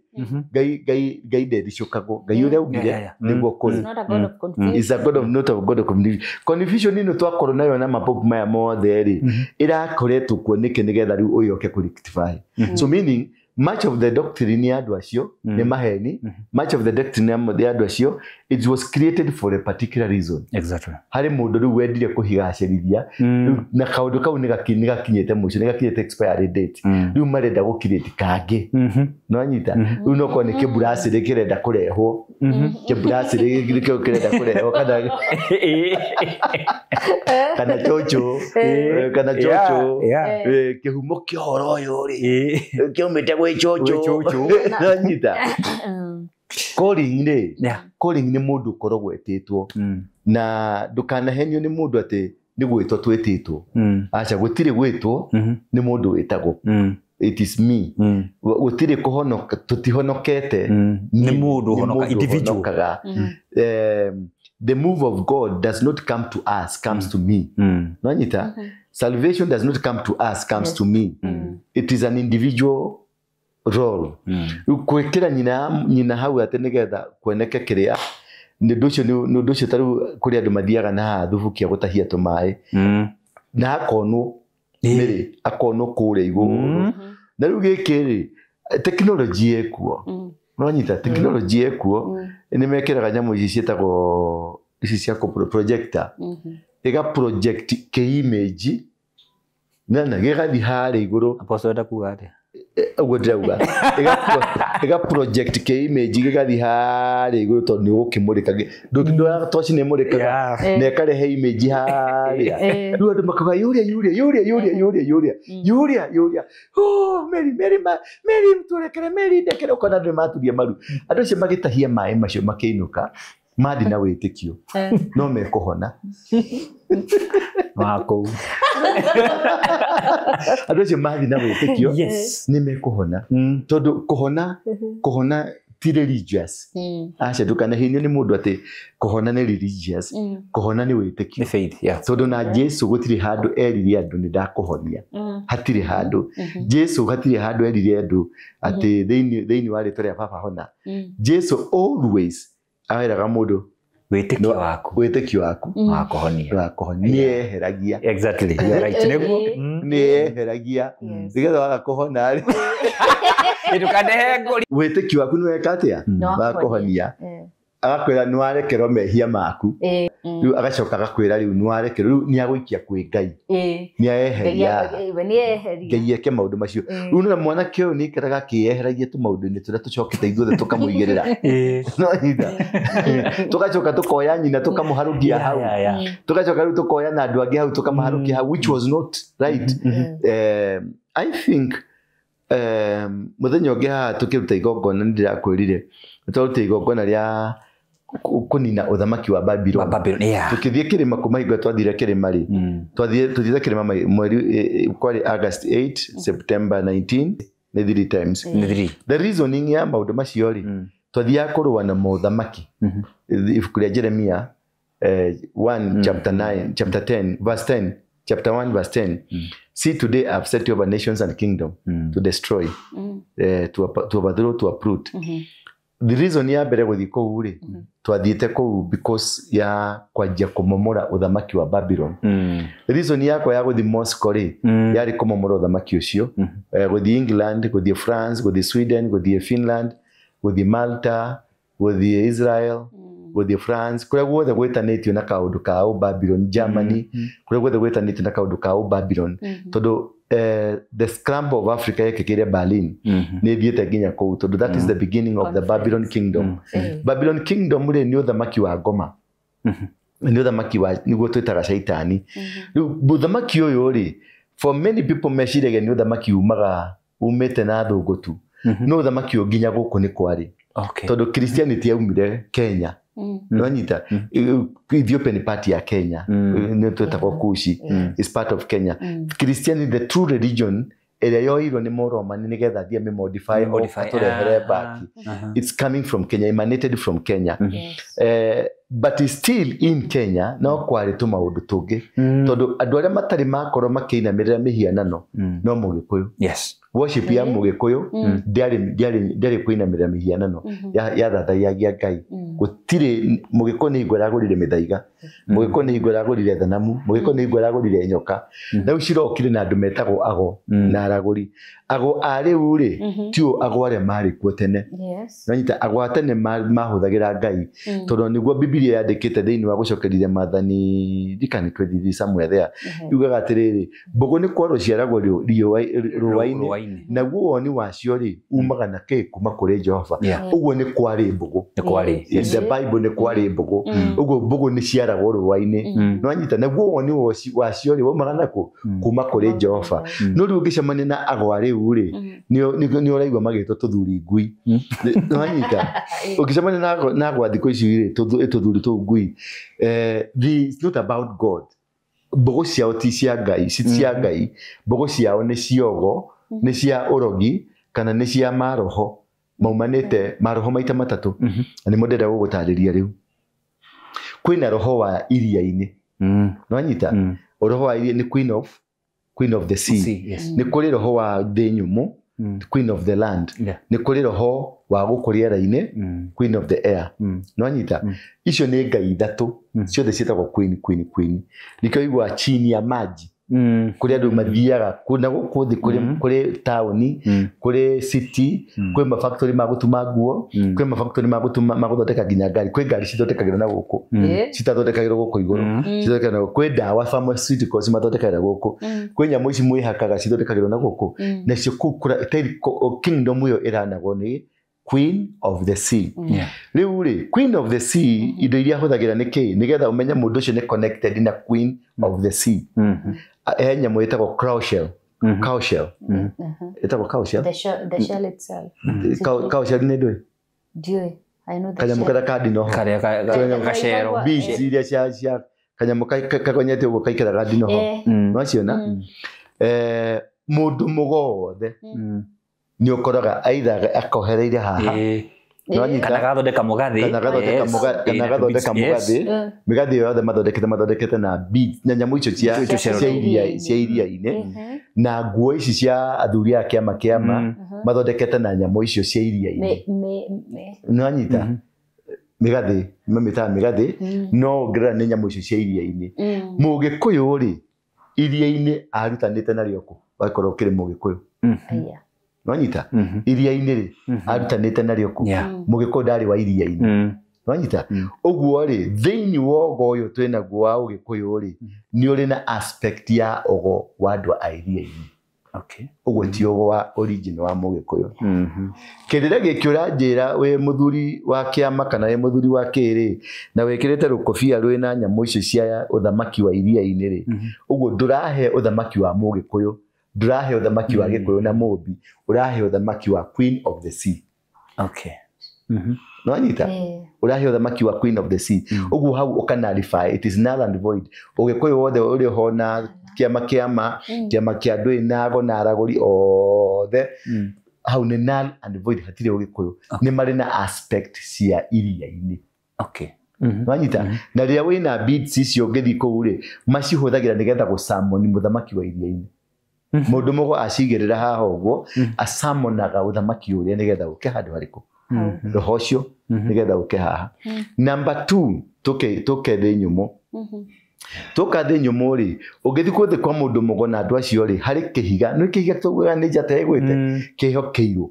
Ngai ndericũkagwo. Ngai ũrĩa augire nĩguo kũrĩ. Is a God of not a God of confusion. Confusion ĩno twakorwo nayo na mapopu maya mothe rĩ, ĩrakoretwo kuo nĩkĩ nĩgetha rĩu ũyũ oke kũ rectify. So meaning much of the doctrine ya andũ acio nĩ maheni. Much of the doctrine ya andũ acio, it was created for a particular reason. Exactly. Harĩ mũndũ rĩu wendire kũhigacĩrithia na kaũndũ kau nĩ gakinyĩte mũico, nĩ gakinyĩte expiry date. Rĩu marenda gũ create kangĩ. Nĩwanyita? Rĩu no korwo nĩ kĩmburacĩrĩ kĩrenda kũrehwo. Kĩmburacĩrĩ nĩkĩo kĩrenda kũrehwo kana cũcũ, kana cũcũ. Kĩhumo kĩa ũhoro ũyũ rĩ, kĩaumĩte gwĩ cũcũ. Nĩwanyita? Calling rĩ, calling nĩ mũndũ ũkoragwo etĩtwo. Na ndũkanahenio nĩ mũndũ atĩ nĩ gwĩtwo twĩtĩtwo. Aca, gũtirĩ gwĩtwo nĩ mũndũ wĩtagwo. It is me. Gũtirĩ kũhonoka, tũtihonokete. Nĩ mũndũ ũhonoka, individual. The move of God does not come to us, comes to me. Nĩwanyita? Salvation does not come to us, comes to me. It is an individual role. Gwĩkĩra nyina hau atĩ nĩgetha kuoneke kĩrĩa nĩ ũndũ ũcio tarĩu kũrĩ andũ mathiaga na haha thubukia gũtahia tũmaĩ. Na akonwo mĩrĩ akonwo kũrĩa igũrũ. Na rĩu gĩkĩ rĩ tekinoronjĩ ĩkuo. Ũranyita tekinoronjĩ ĩkuo nĩ mekĩraga nyamũ ici ciĩtagwo ici cia projector. Ĩga project kĩ image na gĩgathiĩ harĩa igũrũ. Apostle enda kuga atĩa? Ũguo ndĩrauga. Ĩga project kĩ image gĩgathiĩ harĩa igũrũ tondũ nĩ ũgũkĩmũrĩka. Ndũraga toci nĩ ĩmũrĩkaga na ĩkarehe image harĩa. Rĩu andũ makauga yũria yũria yũria yũria yũria yũria yũria yũria. Oh Mary Mary Mary mtũrekere Mary ndekere ũkona andũ nĩmaturia maru. Andũ acio magĩtahia maĩ macio makĩinũka mathi na wĩtĩkio no mekũhona. Wako. Andũ acio mathi na wĩtĩkio nĩ mekũhona. Tondũ kũhona ti religious. Aca ndũkanahinyio nĩ mũndũ atĩ kũhona nĩ religious. Kũhona nĩ wĩtĩkio. Nĩ faith, yeah. Tondũ na Jesu gũtirĩ handũ erire andũ nĩ ndakũhonia. Hatirĩ handũ. Jesu hatirĩ handũ erire andũ atĩ thĩinĩ wa rĩtwa rĩa baba hona. Jesu always aweraga mũndũ wĩtĩkio waku. Wĩtĩkio waku. Wa kũhonia. Wa kũhonia. Nĩeheragia. Exactly. You are right. Nĩguo. Nĩeheragia. Nĩgetha waga kũhona rĩ. Ndũkanehe ngũri. Wĩtĩkio waku nĩweka atĩa? Wa kũhonia. Agakwĩra nĩwarekerwo mehia maku. Rĩu agacoka agakwĩra rĩu nĩwarekerwo rĩu nĩagũikia kwĩ Ngai. Nĩaeheria. Ngai eke maũndũ macio. Rĩu nĩna mwanake ũyũ nĩaikaraga akĩyeheragia tũmaũndũ-inĩ tũrĩa tũcokete ithuothe tũkamũigĩrĩra. No nyita. Tũgacoka tũkoya nyina tũkamũharũkia hau. Tũgacoka rĩu tũkoya na andũ angĩ hau tũkamaharũkia hau which was not right. I think mũthenya ũngĩ haha tũkĩruta igongona nĩ ndĩrakwĩrire twaruta igongona rĩa kũnina ũthamaki wa Babylon. Tũkĩthiĩ kĩrĩma kuma hingo twathire kĩrĩma rĩ tũthiĩte kĩrĩma mweri kwarĩ August 8 September 19 nĩ 3 times. The reasoning ya maũndũ macio rĩ twathiaga kũrũa na mothamaki. Ibuku rĩa Jeremia 1 chapter 9 chapter 10 verse 10 chapter 1 verse 10. See, today I have set you over nations and kingdom to destroy, to overthrow, to uproot. The reason ya mbere gũthiĩ kũu rĩ twathiĩte kũu because ya kwanjia kũmomora ũthamaki wa Babylon. The reason yakwa ya gũthiĩ Moscow rĩ yarĩ kũmomora ũthamaki ũcio. Gũthiĩ England, gũthiĩ France, gũthiĩ Sweden, gũthiĩ Finland, gũthiĩ Malta, gũthiĩ Israel, gũthiĩ France, kũrĩa guothe gwĩtanĩtio na kaũndũ ka Babylon, Germany, kũrĩa guothe gwĩtanĩtio na kaũndũ ka Babylon. Tondũ the scramble of Africa yekĩkĩire Berlin nĩ ĩthiĩte nginya kũu tondũ that is the beginning of the Babylon kingdom. Babylon kingdom rĩ nĩ ũthamaki wa ngoma. Nĩ ũthamaki wa nĩguo twĩtaga caitani. Rĩu ũthamaki ũyũ rĩ for many people meciragia nĩ ũthamaki umaga umĩte na thũngũ tu. No ũthamaki ũyũ nginya gũkũ nĩ kwarĩ. Tondũ Christianity yaumire Kenya. Nonyita Ethiopia ni part ya Kenya. Nĩ twĩtagwo Kushi is part of Kenya. Christianity the true religion ĩrĩa yoirwo nĩ Mũromani nĩgetha athiĩ amĩmodify atũrehere back. It's coming from Kenya, emanated from Kenya. But it's still in Kenya no kwarĩ tũmaũndũ tũngĩ tondũ andũ arĩa matarĩ makorwo makĩinamĩrĩra mĩhianano no Mũgĩkũyũ. Yes. Worship ya Mũgĩkũyũ ndĩarĩ kũinamĩrĩra mĩhianano yathathaiyagia Ngai. Gũtirĩ Mũgĩkũyũ nĩ hingo ĩragũrire mĩthaiga, Mũgĩkũyũ nĩ hingo ĩragũrire thanamu, Mũgĩkũyũ nĩ hingo ĩragũrire nyoka. Na rĩu cirokire na andũ metagwo ago na aragũri. Ago a rĩu rĩ tio ago arĩa marĩ kuo tene. Nanyita ago a tene mahũthagĩra Ngai tondũ nĩguo Bibilia yandĩkĩte thĩinĩ wa gũcokerithia maathani ndikani 23 somewhere there yugaga atĩrĩrĩ mbũgũ nĩ kwarwo ciaragwo rũa-inĩ naguo woni wacio rĩ umaga na kĩ kuma kũrĩ Jehova. Ũguo nĩ kwarĩ mbũgũ. The Bible nĩ kwarĩ mbũgũ. Ũguo mbũgũ nĩ ciaragwo rũa-inĩ. Nĩwanyita naguo woni wacio rĩ waumaga nakũ kuma kũrĩ Jehova. No rĩu ũngĩcemania na ago a rĩu rĩ nĩ ũraigua magĩtwo tũthuri ngui. Nĩwanyita ũngĩcemania na ago a thikũ ici rĩ tũthuri tũu ngui. It's not about God. Mbũgũ ciao ti cia Ngai, ci cia Ngai. Mbũgũ ciao nĩ ciogo, nĩ cia ũrogi kana nĩ cia maroho maumanĩte maroho maita matatũ. Na nĩmo ndĩrenda gũgũtarĩria rĩu. Kwĩna roho wa iria-inĩ. Nĩwanyita? Roho wa iria nĩ queen of the sea. Nĩ kũrĩ roho wa thĩ nyũmũ, queen of the land. Nĩ kũrĩ roho wa gũkũ rĩera-inĩ, queen of the air. Nĩwanyita? Icio nĩ ngai ithatũ ciothe ciĩtagwo queen queen queen. Nĩkĩo ũiguaga chini ya maji. Kũrĩ andũ mathiaga na gũkũ thĩ kũrĩ taũni, kũrĩ city, kwĩ mafactory ma gũtuma nguo, kwĩ mafactory ma gũtuma ma gũthondeka nginya ngari, kwĩ ngari cithondekagĩrwo na gũkũ, citathondekagĩrwo gũkũ igũrũ, cithondekagĩrwo kwĩ ndawa pharmaceuticals mathondekagĩra gũkũ, kwĩ nyamũ ici mwĩhakaga cithondekagĩrwo na gũkũ, nacio kũu kingdom ĩyo ĩranagwo nĩ Queen of the Sea. Rĩu rĩ, Queen of the Sea indo iria ahũthagĩra nĩ kĩ nĩgetha ũmenye mũndũ ũcio nĩ connected na Queen of the Sea. He nyamũ ĩtagwo cow shell. Cow shell. Ĩtagwo cow shell. The shell itself. Cow shell nĩ ndũĩ? Ndiũĩ. I know the kanyamũ shell. karĩa ka ndinoho. Karĩa gacero. Beads iria cia kanyamũ kagonyete ũguo kaikaraga ndinoho. Nĩwaciona? Mũndũ mũgothe nĩ ũkoraga either akohereire haha. Kana gathondeka mũgathĩ. Kana gathondeka mũgathĩ. Mĩgathĩ ĩyo yothe mathondekete na beads na nyamũ icio cia iria-inĩ, na nguo ici cia athuri a kĩama kĩama mathondekete na nyamũ icio cia iria-inĩ. Nĩwanyita? Mĩgathĩ, mamĩtaga mĩgathĩ, no ũngĩrora nĩ nyamũ icio cia iria-inĩ. Mũgĩkũyũ rĩ, iria-inĩ arutanĩte narĩo kũ? Wakorwo ũkĩrĩ mũgĩkũyũ. Nĩwanyita? Iria-inĩ rĩ, arutanĩte narĩo kũ? Mũgĩkũyũ ndarĩ wa iria-inĩ. Nĩwanyita? Ũguo rĩ, thĩinĩ wa ũgo ũyũ twĩnaguo wa ũgĩkũyũ rĩ, nĩ ũrĩ na aspect ya ũgo wa andũ a iria-inĩ. Ũguo ti ũgo wa original wa mũgĩkũyũ. Kĩrĩra gĩkĩ ũranjĩra wĩ mũthuri wa kĩama kana wĩ mũthuri wa kĩrĩ, na wĩkĩrĩte rũkobia rwĩna nyamũ icio cia ũthamaki wa iria-inĩ rĩ, ũguo ndũrahe ũthamaki wa mũgĩkũyũ, ndũrahe ũthamaki wa gĩkũyũ na mũmbi, ũrahe ũthamaki wa Queen of the Sea. Nĩwanyita? Ũrahe ũthamaki wa Queen of the Sea. Ũguo hau ũka-nullify, it is null and void. Ũgĩkũyũ wothe ũrĩ ho na kĩama kĩama, kĩama kĩa andũ ĩnago na aragũri othe, hau nĩ null and void, hatirĩ ũgĩkũyũ. Nĩ marĩ na aspect cia iria-inĩ. Nĩwanyita? Na rĩrĩa wĩna beads icio ũngĩthiĩ kũu rĩ, macihũthagĩra nĩgetha gũcamoni mũthamaki wa iria-inĩ. Mũndũ mũgo acigĩrĩra haha ũguo, acamonaga ũthamaki ũrĩa nĩgetha ũke handũ harĩkũ? Roho ũcio nĩgetha ũke haha. Number 2, tũke thĩ nyũmũ. Tũka thĩ nyũmũ rĩ, ũngĩthiĩ kũthĩ kwa mũndũ mũgo na andũ acio rĩ, harĩ kĩhiga, nĩ kĩhiga tũguaga nĩ njata ĩgwĩte, kĩho kĩirũ.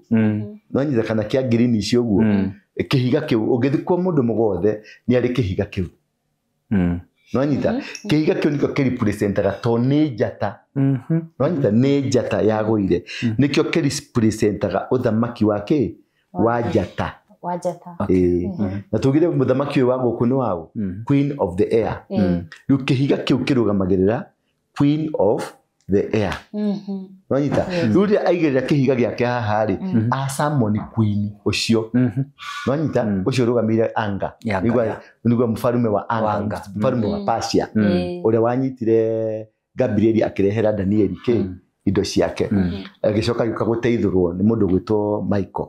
Nĩwanyita kana kĩa green icio ũguo. Kĩhiga kĩu, ũngĩthiĩ kwa mũndũ mũgo wothe, nĩ arĩ kĩhiga kĩu. Nĩwanyita? Kĩhiga kĩu nĩkĩo kĩrepresentaga to nĩ njata. Nĩwanyita? Nĩ njata yagũire. Nĩkĩo kĩrepresentaga ũthamaki wa kĩ? Wa njata. Wa njata. Na tugire mũthamaki ũyũ wa gũkũ nĩ waũ? Queen of the air. Rĩu kĩhiga kĩu kĩrũgamagĩrĩra Queen of the air. Nĩwanyita? Rĩu rĩrĩa aigĩrĩra kĩhiga gĩake haha rĩ, acamoni queen ũcio. Nĩwanyita? Ũcio ũrũgamĩrĩire anga. Nĩguo mũfarume wa anga, mũfarume wa Persia, ũrĩa wanyitire Gabrieli akĩrehera Danieli kĩ? Indo ciake. Agĩcoka agĩũka gũteithũrwo nĩ mũndũ gwĩtwo Michael.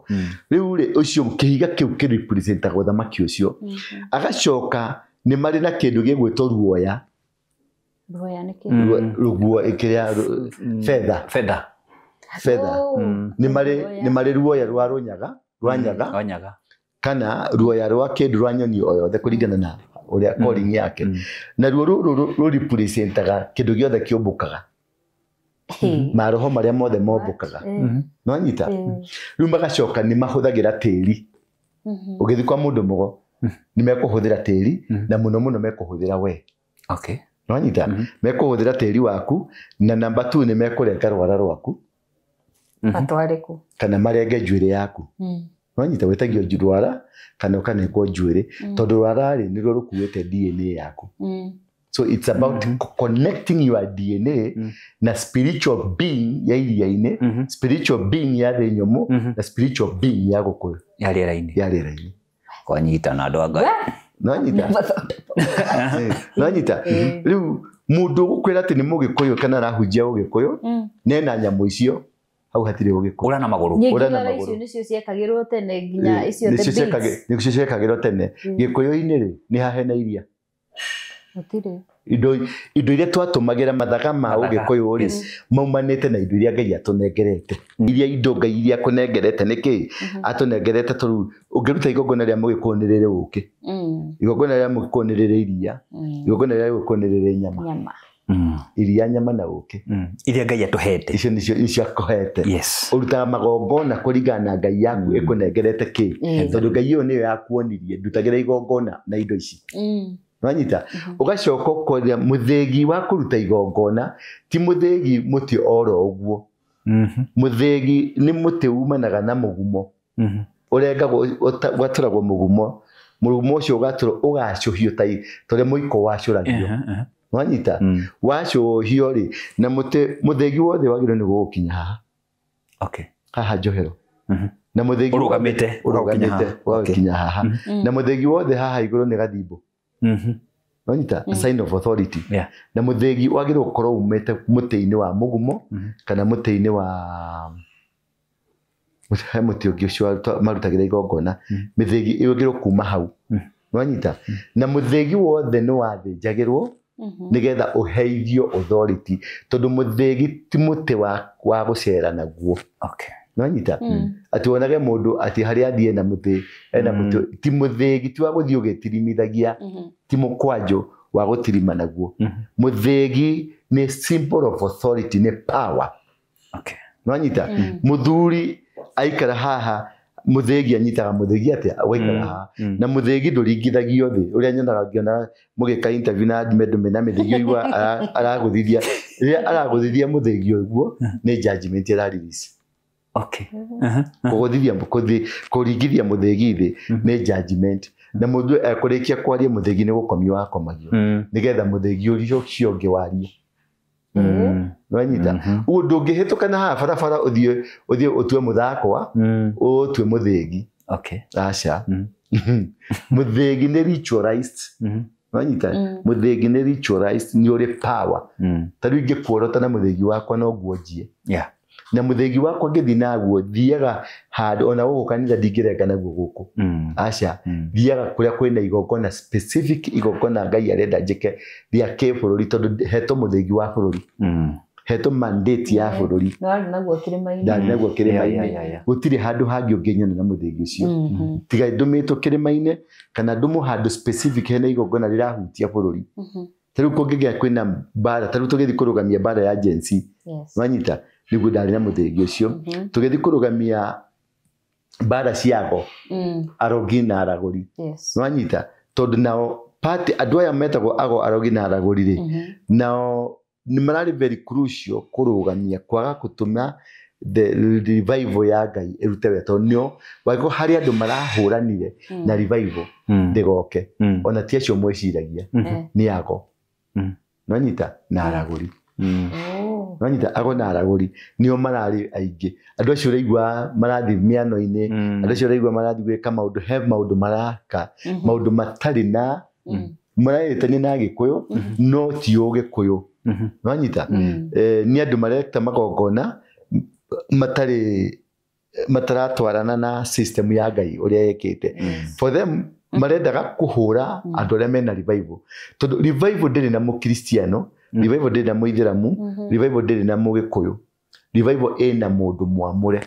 Rĩu rĩ, ũcio kĩhiga kĩu kĩrepresentaga ũthamaki ũcio. Agacoka nĩ marĩ na kĩndũ gĩgwĩtwo ruoya. Ruoya nĩ kĩ? Ruguo ĩkĩrĩa fedha. Fedha. Fedha. Nĩ marĩ ruoya rwa rũnyaga, rwa nyaga. Kana ruoya rwa kĩndũ rwa nyoni o yothe kũringana na ũrĩa calling yake. Na ruo rũrũ rũrepresentaga kĩndũ gĩothe kĩũmbũkaga. Maroho marĩa mothe mombũkaga. Nĩwanyita? Rĩu magacoka nĩ mahũthagĩra tĩri. Ũgĩthiĩ kwa mũndũ mũgo, nĩ mekũhũthĩra tĩri, na mũno mũno mekũhũthĩra we. Nĩwanyita? Mekũhũthĩra tĩri waku, na number 2 nĩ mekũrenga rwara rwaku. Matware kũ? Kana marenge njuĩrĩ yaku. Nĩwanyita? Wĩtagio rwara kana ũkanengwo njuĩrĩ, tondũ rwara rĩ nĩruo rũkuĩte DNA yaku. So it's about connecting your DNA na spiritual being ya iria-inĩ, spiritual being ya thĩ nyũmũ, na spiritual being ya gũkũyũ. Ya rĩera-inĩ. Ya rĩera-inĩ. Kwanyita na andũ a Ngai. Nĩwanyita? Nĩwanyita? Rĩu mũndũ ũgũkwĩra atĩ nĩ mũgĩkũyũ kana arahunjia ũgĩkũyũ, nena nyamũ icio, hau hatirĩ ũgĩkũyũ. Ũra na magũrũ. Ũra na magũrũ. Icio nĩcio ciekagĩrwo tene nginya icio the beads. Nĩcio ciekagĩrwo tene. Gĩkũyũ-inĩ rĩ, nĩ hahe na iria. Gũtirĩ. Indo iria twatũmagĩra mathaga ma ũgĩkũyũ rĩ, maumanĩte na indo iria Ngai atũnengerete. Iria indo Ngai iria akũnengerete nĩ kĩ? Atũnengerete tondũ ũngĩruta igongona rĩa mũgĩkũyũ nĩ rĩrĩ ũkĩ. Igongona rĩa mũgĩkũyũ nĩ rĩrĩ iria. Igongona rĩa mũgĩkũyũ nĩ rĩrĩ nyama. Iria nyama na ũkĩ. Iria Ngai atũhete. Icio nĩcio icio akũhete. Yes. Ũrutaga magongona kũringana na Ngai yaku ĩkũnengerete kĩ. Tondũ Ngai ĩyo nĩyo yakuonirie ndutagĩra igongona na indo ici. Wanyita ugacoka ũkoria mũthĩgi wa kũruta igongona ti mũthĩgi mũtĩ oro ũguo. Mũthĩgi nĩ mũtĩ umanaga na mũgumo. Ũrengagwo ũgatũragwo mũgumo. Mũgumo ũcio ũgatũrwo ũgacũhio ta ũrĩa mũiko wacũragio. Wanyita wacũhio rĩ na mũtĩ mũthĩgi wothe wagĩrĩirwo nĩ gũgũkinya haha. Okay. Haha njohero. Na mũthĩgi ũrũgamĩte ũgakinya haha. Na mũthĩgi wothe haha igũrũ nĩ gathimbo. Wanyita a sign of authority. Na mũthĩgi wagĩrĩirwo gũkorwo umĩte mũtĩ-inĩ wa mũgumo kana mũtĩ-inĩ wa he mũtĩ ũngĩ ũcio marutagĩra igongona. Mĩthĩgi ĩgĩrĩirwo kuma hau. Wanyita na mũthĩgi wothe nĩ wathĩnjagĩrwo nĩgetha ũheithio authority tondũ mũthĩgi ti mũtĩ wa gũcera naguo. Okay. Wanyita atĩ wonage mũndũ atĩ harĩa athiĩ na mũtĩ ena mũtĩ ti mũthĩgi ti wa gũthiĩ ũgĩtirimithagia ti mũkwanjũ wa gũtirima naguo. Mũthĩgi nĩ symbol of authority, nĩ power. Okay. Wanyita mũthuri aikara haha mũthĩgi anyitaga mũthĩgi atĩa ũgaikara haha na mũthĩgi ndũringithagio thĩ ũrĩa nyonaga ngĩona mũgĩka interview na Ndũme na mĩthĩgi ũigua aragũthithia rĩrĩa aragũthithia mũthĩgi ũguo nĩ judgment ĩra release. Okay. Kũgũthithia kũringithia mũthĩgi thĩ nĩ judgment na mũndũ ekũrĩkia kwaria mũthĩgi nĩ gũkomio wakomagio nĩgetha mũthĩgi ũcio ũngĩ warie. Wanyita ũguo ndũngĩhĩtũka na haha barabara ũthiĩ ũtue mũthakwa ũtue mũthĩgi. Okay. Aca. Mũthĩgi nĩ ritualized. Wanyita mũthĩgi nĩ ritualized nĩ ũrĩ power. Ta rĩu ingĩkuorota na mũthĩgi wakwa no nguo njie. Yeah. Na mũthĩgi wakwa ngĩthiĩ naguo thiaga handũ ona gũkũ kanitha ndingĩrenga naguo gũkũ. Aca. Thiaga kũrĩa kwĩna igongona specific igongona Ngai arenda njĩke rĩa kĩbũrũri tondũ hetwo mũthĩgi wa bũrũri. Hetwo mandate ya bũrũri. Ndarĩ naguo kĩrĩma-inĩ. Ndarĩ naguo kĩrĩma-inĩ. Gũtirĩ handũ hangĩ ũngĩnyona na mũthĩgi ũcio. Tiga ndũmĩtwo kĩrĩma-inĩ kana ndũmwo handũ specific hena igongona rĩrahutia bũrũri. Ta rĩu kũngĩgĩa kwĩna mbara ta rĩu tũgĩthiĩ kũrũgamia mbara ya Gen Z. Wanyita nĩguo ndarĩ na mũthĩgi ũcio. Tũgĩthiĩ kũrũgamia mbara cia ago arogi na aragũri. Wanyita tondũ nao party andũ aya metagwo ago arogi na aragũri rĩ nao nĩ mararĩ very crucial kũrũgamia kwaga gũtũma the revival ya Ngai ĩrute wega tondũ nĩo wangĩkorwo harĩ andũ marahũranire na revival ndĩgoke ona ti acio mwĩciragia nĩ ago. Wanyita na aragũri. Wanyita ago na aragũri nĩo mararĩ aingĩ. Andũ acio ũraigua marathiĩ mĩano-inĩ, andũ acio ũraigua marathiĩ gwĩka maũndũ he maũndũ maraka maũndũ matarĩ na marahĩtania na Gĩkũyũ no ti Ũgĩkũyũ. Wanyita nĩ andũ mareka magongona matarĩ mataratwarana na system ya Ngai ũrĩa ĩkĩte. For them marendaga kũhũra andũ arĩa mena revival tondũ revival ndĩrĩ na mũkristiano, revival ndĩrĩ na mũithĩramu, revival ndĩrĩ na mũgĩkũyũ, revival ĩna mũndũ mwamũre.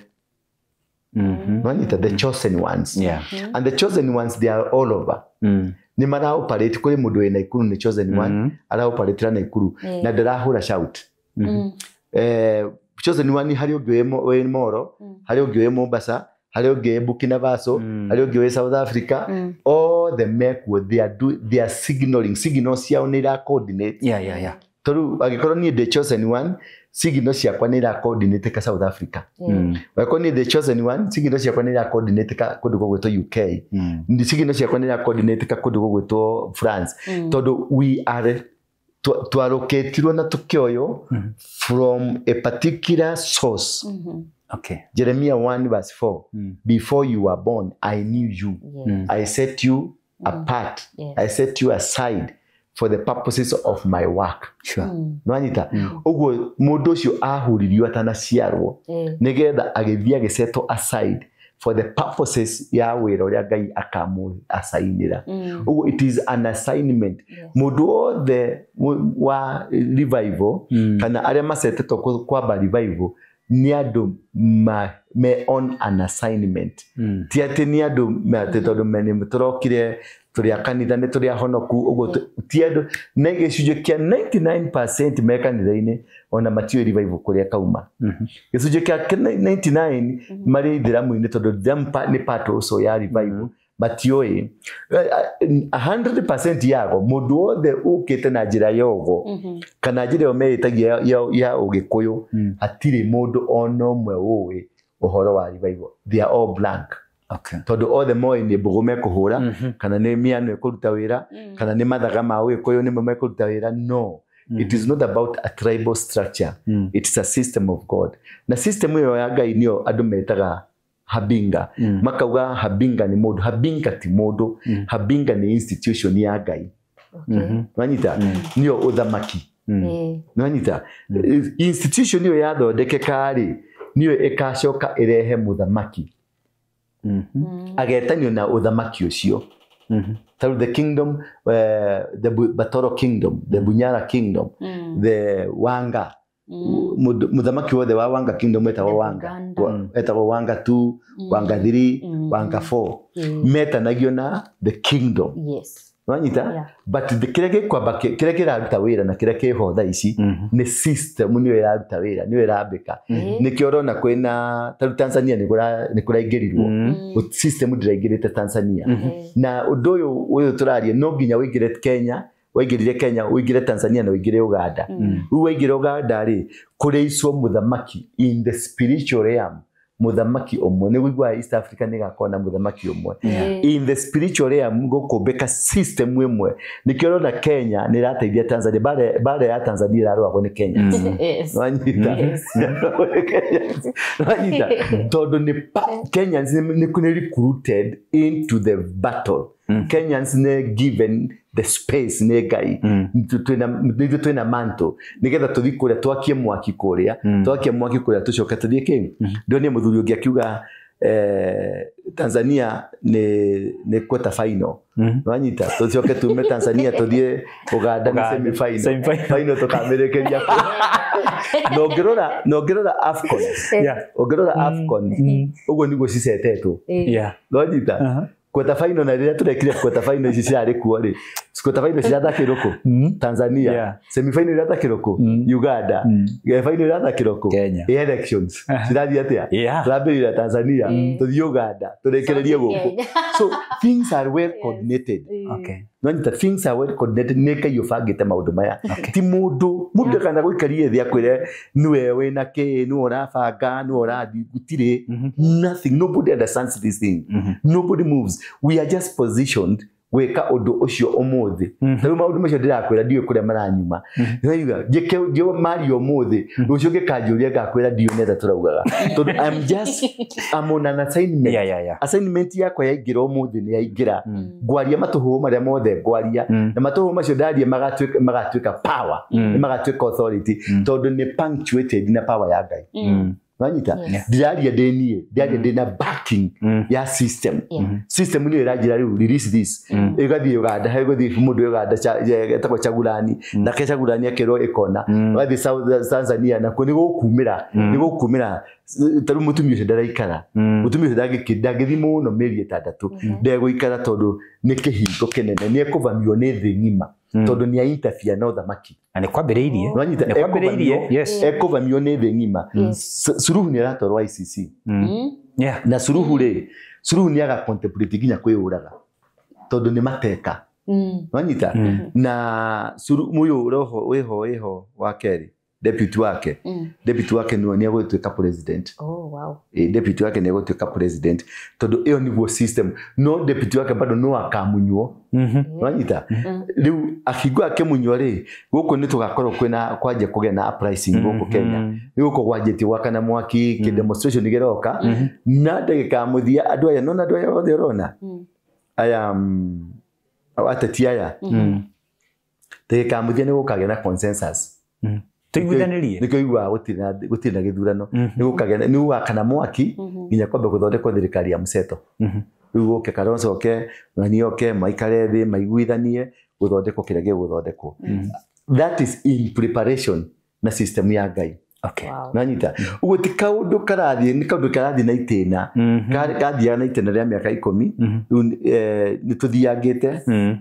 Wanyita the chosen ones. And the chosen ones they are all over. Nĩ maraoperate kũrĩ mũndũ wĩ Naikuru nĩ chosen one araoperate Naikuru na ndarahũra shout. Chosen one harĩ ũngĩ wĩ Moro, harĩ ũngĩ wĩ Mombasa, harĩ ũngĩ wĩ Burkina Faso, harĩ ũngĩ wĩ South Africa. All the mekuo they are signaling signal ciao nĩ ira coordinate. Yeah. Tondũ angĩkorwo niĩ ndĩ chosen one signal ciakwa nĩ ira coordinate ka South Africa. Angĩkorwo niĩ ndĩ chosen one signal ciakwa nĩ ira coordinate ka kũndũ gũgwĩtwo UK. Signal ciakwa nĩ ira coordinate ka kũndũ gũgwĩtwo France. Tondũ we are twarũkĩtirwo na tũkĩoywo from a particular source. Okay. Jeremiah 1 verse 4. Before you were born, I knew you. I set you apart. I set you aside for the purposes of my work. Sure. Nwanyita ũguo mũndũ ũcio ahuririo atanaciarwo nĩgetha agĩthiĩ agĩsetwo aside for the purposes ya wĩra ũrĩa Ngai akamũ-assainĩra. Ũguo it is an assignment. Mũndũ wothe wa revival kana arĩa macetetwo kwamba revival Nĩ andũ me on an assignment. Ti atĩ nĩ andũ atĩ tondũ nĩ tũrokire tũrĩ a kanitha nĩ tũrĩ ahonoku ũguo ti andũ na gĩcunjĩ kĩa 99% me kanitha-inĩ ona matiũĩ revival kũrĩa kauma. Gĩcunjĩ kĩa 99 marĩ ithĩramu-inĩ tondũ ithĩramu nĩ part also ya revival matiũĩ. 100% yago mũndũ wothe ũkĩte na njĩra ya ũgo kana njĩra ĩyo meĩtagia ya ũgĩkũyũ hatirĩ mũndũ ona ũmwe ũĩ ũhoro wa revival. They are all blank. Okay. Tondũ othe moĩ nĩ mbũgũ mekũhũra kana nĩ mĩano ĩkũruta wĩra kana nĩ mathaga ma ũgĩkũyũ nĩmo mekũruta wĩra. No, it is not about a tribal structure. It is a system of God. Na system ĩyo ya Ngai nĩyo andũ metaga habinga. Makauga habinga nĩ mũndũ, habinga ti mũndũ, habinga nĩ institution ya Ngai. Wanyita? Nĩyo ũthamaki. Wanyita? Institution ĩyo yathondekeka rĩ, nĩyo ĩkacoka ĩrehe mũthamaki. Agetanio na ũthamaki ũcio. Through the kingdom, the Batoro kingdom, the Bunyara kingdom, the Wanga. Mũthamaki wothe wa Wanga kingdom etagwo Wanga. Etagwo Wanga 2, Wanga 3, Wanga 4. Metanagio na the kingdom. Yes. Wanyita? But the kĩrĩa gĩkwamba kĩrĩa kĩraruta wĩra na kĩrĩa kĩho thaa ici nĩ system nĩyo ĩraruta wĩra, nĩyo ĩrambĩka. Nĩkĩo ũrona kwĩna ta rĩu Tanzania nĩ kũraingĩrirwo. System ndĩraingĩrĩte Tanzania. Na ũndũ ũyũ tũraria no nginya ũingĩre Kenya, waingĩrire Kenya, ũingĩre Tanzania na ũingĩre Uganda. Rĩu waingĩra Uganda rĩ, kũrĩicwo mũthamaki in the spiritual realm. Mũthamaki ũmwe nĩ ũiguaga East Africa nĩ ĩgakorwo na mũthamaki ũmwe. In the spiritual realm gũkũmbĩka system ĩmwe. Nĩkĩo ũrona Kenya nĩ ĩrateithia Tanzania. Bara ya Tanzania ĩrarũagwo nĩ Kenya. Wanyita? Wanyita? Tondũ nĩ Kenyans nĩ recruited into the battle. Kenyans nĩ given the space nĩ Ngai. Nithuĩ twĩna mantle nĩgetha tũthiĩ kũrĩa twakie mwaki kũrĩa, twakie mwaki kũrĩa tũcoke tũthiĩ kĩ. Ndonire mũthuri ũngĩ akiuga Tanzania nĩ quarter final. Wanyita? Tũcoke tume Tanzania tũthiĩ Uganda nĩ semi final. Final tũkamĩrĩkĩria kũ. Na ũngĩrora AFCON. Ũngĩrora AFCON ũguo nĩguo cicetetwo. Wanyita? Quarter final na rĩrĩa tũrekire quarter final ici cirarĩ kuo rĩ, quarter final cirathakĩrwo kũ? Tanzania. Semi final irathakĩrwo kũ? Uganda. Final irathakĩrwo kũ? Kenya. Elections cirathiĩ atĩa? Tũrambĩrĩria Tanzania, tũthiĩ Uganda, tũrĩkĩrĩrie gũkũ. So things are well coordinated. Okay. Wanyita? Things are well coordinated. Nĩ Ngai ũbangĩte maũndũ maya. Ti mũndũ kana gũikarie thĩ akwĩre nĩwe wĩna kĩ, nĩwe ũrabanga, nĩwe ũrathiĩ, gũtirĩ. Nothing. Nobody understands this thing. Nobody moves. We are just positioned gwĩka ũndũ ũcio ũmũthĩ. Rĩu maũndũ macio ndĩrakwĩra ndiũĩ kũrĩa maranyuma. Ndĩrauga njĩke mario ũmũthĩ, rũciũ ngĩkanjũria ngakwĩra ndiũĩ nĩ atĩa tũraugaga. Tondũ I'm on an assignment. Assignment yakwa yaingĩra ũmũthĩ nĩ yaingĩra. Ngwaria matũhũhũ marĩa mothe ngwaria, na matũhũhũ macio ndaria magatuĩka power, nĩ magatuĩka authority, tondũ nĩ punctuated na power ya Ngai. Wanyita? Ndiraria ndĩ niĩ, ndiraria ndĩ na backing ya system. System nĩyo ĩranjĩra rĩu release this. Ĩgathiĩ Uganda, hegũthiĩ mũndũ Uganda etagwo Chagulani, nake Chagulani akerwo ĩkona. Ũgathiĩ South Tanzania nakuo nĩ gũkumĩra, nĩ gũkumĩra. Ta rĩu mũtumia ũcio ndaraikara. Mũtumia ũcio ndangĩthiĩ mũno mĩeri ĩtandatũ. Ndegũikara tondũ nĩ kĩhingo kĩnene, nĩ ekũvamiwo nĩ thĩ ng'ima. Tondũ nĩ interfere na ũthamaki. Na nĩ kwambĩrĩirie. Wanyita? Nĩ kwambĩrĩirie. Yes. Ekũvamiwo nĩ thĩ ng'ima. Suluhu nĩ aratwarwo ICC. Na Suluhu rĩ, Suluhu nĩ aga contemplate nginya kwĩyũraga. Tondũ nĩ mateka. Wanyita? Na Suluhu ũyũ roho wĩho wa kerĩ, deputy wake. Deputy wake nĩ egũtuĩka president. Oh, wow. Deputy wake nĩ egũtuĩka president. Tondũ ĩyo nĩguo system. No deputy wake bado no akamunywo. Wanyita? Rĩu ahingo akĩmunywo rĩ, gũkũ nĩ tũgakorwo kwĩna kwanjia kũgĩa na uprising gũkũ Kenya. Nĩ gũkũ gwanjĩtie gwakana mwaki, kĩ demonstration gĩroka. Na ndagĩka ya mũthia andũ aya, nona andũ aya othe ũrona? Aya ateti aya. Ndagĩka ya mũthia nĩ gũkagĩa na consensus. Tũiguithanĩrie. Nĩkĩo ũiguaga gũtirĩ na gĩthurano. Nĩ gũkagĩa nĩ gũgakana mwaki nginya kwambe gũthondekwo thirikari ya mseto. Rĩu gũke Kalonzo oke, Ng'ani oke, maikare thĩ, maiguithanie, gũthondekwo kĩrĩa gĩgũthondekwo. That is in preparation na system ya Ngai. Okay. Nanyita uguo ti kaundu karathie ni kaundu karathie na itena kathiaga na itena ria miaka 10 riu ni tuthiangite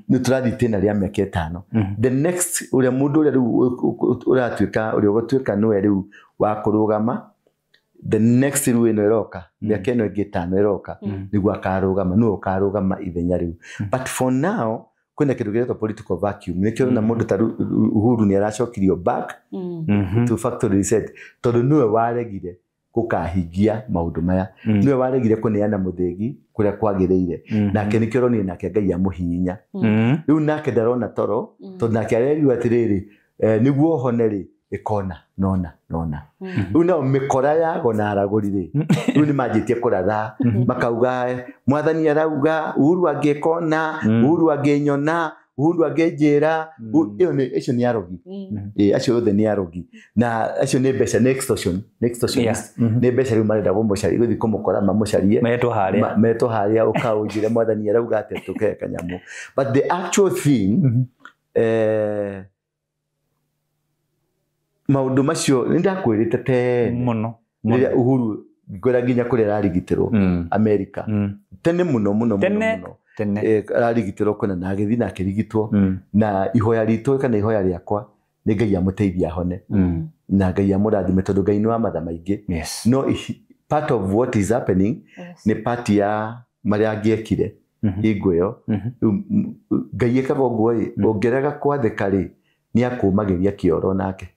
ni turathie itena ria miaka 5. The next uria mundu uria riu uratuika uria ugutuika niwe riu wa kurugama the next riu ino iroka miaka ino ingi 5 iroka niguo akarugama niwe ukarugama ithenya riu. But for now kwina kindu gĩretwo political vacuum nikio na mundu ta Uhuru ni aracokirio back to factory reset tondu niwe waregire gukahingia maundu maya niwe waregire kuneana muthigi kuria kwagiriire nake nikio ronire nake Ngai amuhinya riu nake ndarona toro tondu nake arerirwo atiriri niguo hone ri ikona nona nona riu nao mikora yago na araguri ri riu ni manjitie kuratha makauga mwathani arauga Uhuru angikona Uhuru anginyona Uhuru angijira iyo ni icio ni arogi acio othe ni arogi na acio ni mbeca ni extortion ni mbeca riu marenda gumucaria guthi kumukora mamucarie metwo haria ukaunjire mwathani arauga atia tuke kanyamu. But the actual thing maundu macio ni ndakwirite tene muno riria Uhuru ngwira nginya kuria ararigitirwo America tene muno muno muno tene ararigitirwo kuna na agithi na akirigitwo na ihoya ritu kana ihoya riakwa ni Ngai amuteithia ahone na Ngai amurathime tondu Ngai ni wa matha maingi. No part of what is happening ni part ya maria angiekire hingo iyo Ngai ekaga uguo ungirega kwathika ri ni akumagiria kioro nake.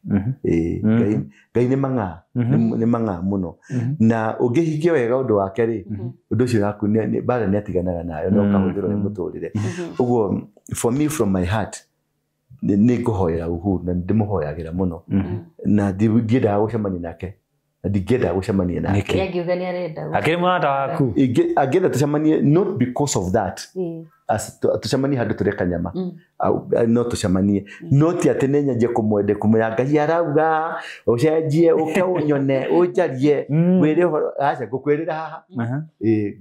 Ngai ni mang'a ni mang'a muno na ungihingia wega undu wake ri undu ucio waku ni bara ni atiganaga nayo no kahuthirwo ni muturire. Uguo for me from my heart ni nguhoera Uhuru na ndimuhoyagira muno na ndiendaga gucemania nake na ndingĩenda gucemania nake. Angiuga ni arenda akiri murata waku angĩenda tucemanie not because of that as tucemanie handu ture kanyama no tucemanie no ti ati nĩ nyanjie kumwende kumwĩra Ngai arauga ucenjie uke unyone unjarie wĩre ũhoro aca ngũkwĩrĩra haha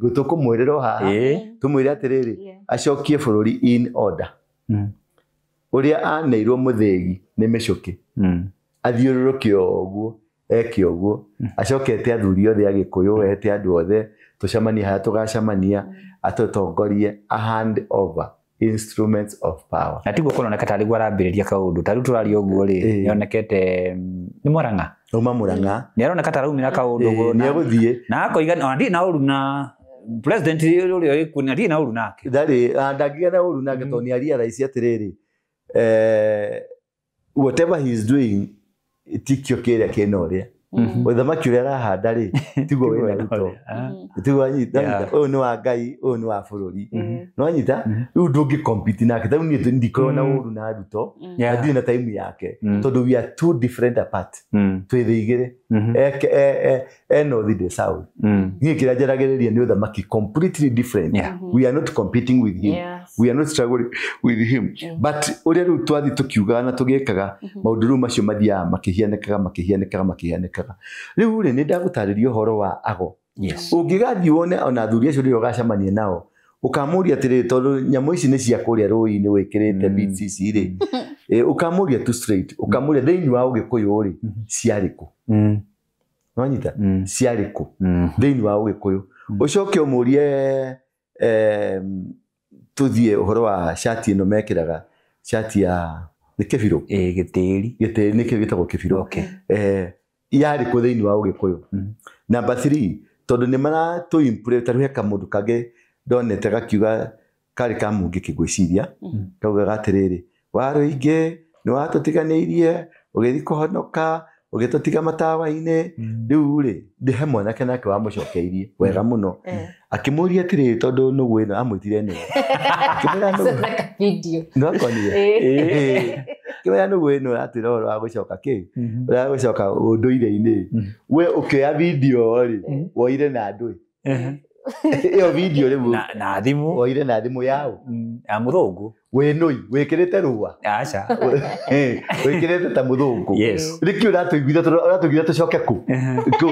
tũkũmwĩrĩra o haha tũmwĩre atĩrĩrĩ acokie bũrũri in order ũrĩa aneirwo mũthĩgi nĩ mĩcũkĩ athiũrũrũke o ũguo eke ũguo acokete athuri othe a Gĩkũyũ ete andũ othe tucemanie haria tugacemania atũtongorie a hand over instruments of power. Na tiguo kuroneka tarĩ guo arambĩrĩria kaũndũ ta rĩu tũraria ũguo rĩ nĩonekete nĩ Murang'a uma Murang'a nĩaroneka ta araumĩra kaũndũ ũguo nĩegũthiĩ na akoiga ona ndirĩ na ũru na president ũrĩa wĩkuo na ndirĩ na ũru nake ndarĩ ndangĩgĩa na ũru nake tondũ nĩarealize atĩrĩrĩ whatever he is doing tikio kĩrĩa kĩna ũrĩa ũthamaki ũrĩa arahanda rĩ tiguo wĩna Ruto tiguo anyita ũyũ nĩ wa Ngai ũyũ nĩ wa bũrũri no anyita rĩu ndũngĩ compete nake ta rĩu niĩ ndikoragwo na ũru na Ruto na ndirĩ na time yake tondũ we are two different apart twĩ thĩ igĩrĩ e north ndĩ south niĩ kĩrĩa njaragĩrĩria nĩ ũthamaki completely different. We are not competing with him. We are not struggling with him. But ũrĩa rĩu twathi tũkiugaga na tũgĩkaga maũndũ rĩu macio mathiaga makĩhianĩkaga makĩhianĩkaga makĩhianĩkaga rĩu rĩ nĩ ndagũtarĩria ũhoro wa ago. Ũngĩgathiĩ wone ona athuri acio rĩrĩa ũgacemania nao ũkamũria atĩrĩrĩ tondũ nyamũ ici nĩ cia kũrĩa rũĩ-inĩ wĩkĩrĩte beads ici rĩ ũkamũria tu straight ũkamũria thĩinĩ wa Ũgĩkũyũ rĩ ciarĩ kũ nĩwanyita ciarĩ kũ thĩinĩ wa Ũgĩkũyũ ũcoke ũmũrie tuthiĩ ũhoro wa shati ĩno mekĩraga shati ya nĩ kĩbirũ gĩtĩri gĩtĩri nĩkĩo gĩtagwo kĩbirũ yarĩ kũ thĩinĩ wa Ũgĩkũyũ. Number 3 tondũ nĩ maratũ improve ta rĩu he kamũndũ kangĩ ndonete gakiuga karĩ ka mũngĩkĩ ngwĩciria kaugaga atĩrĩrĩ warũingĩ nĩ watũtiganĩirie ũgĩthiĩ kũhonoka ũgĩtũtiga matawa-inĩ rĩu rĩ he mwanake nake wamũcokeirie wega mũno akĩmũria atĩrĩrĩ tondũ nũgũ ĩno amwĩtire nũgũ akĩmwĩra nũgũ nĩwakonire akĩmwĩra nũgũ ĩno ũratwĩra ũhoro wa gũcoka kĩ ũrĩa gũcoka ũndũire-inĩ we ũkĩoya video rĩ woire na ndũĩ ĩyo video rĩu na thimũ woire na thimũ yaũ ya mũthũngũ wĩ nũi wĩkĩrĩte rũa aca wĩkĩrĩte ta mũthũngũ Yes. nĩkĩ ũratũiguithia tũcoke kũ kũ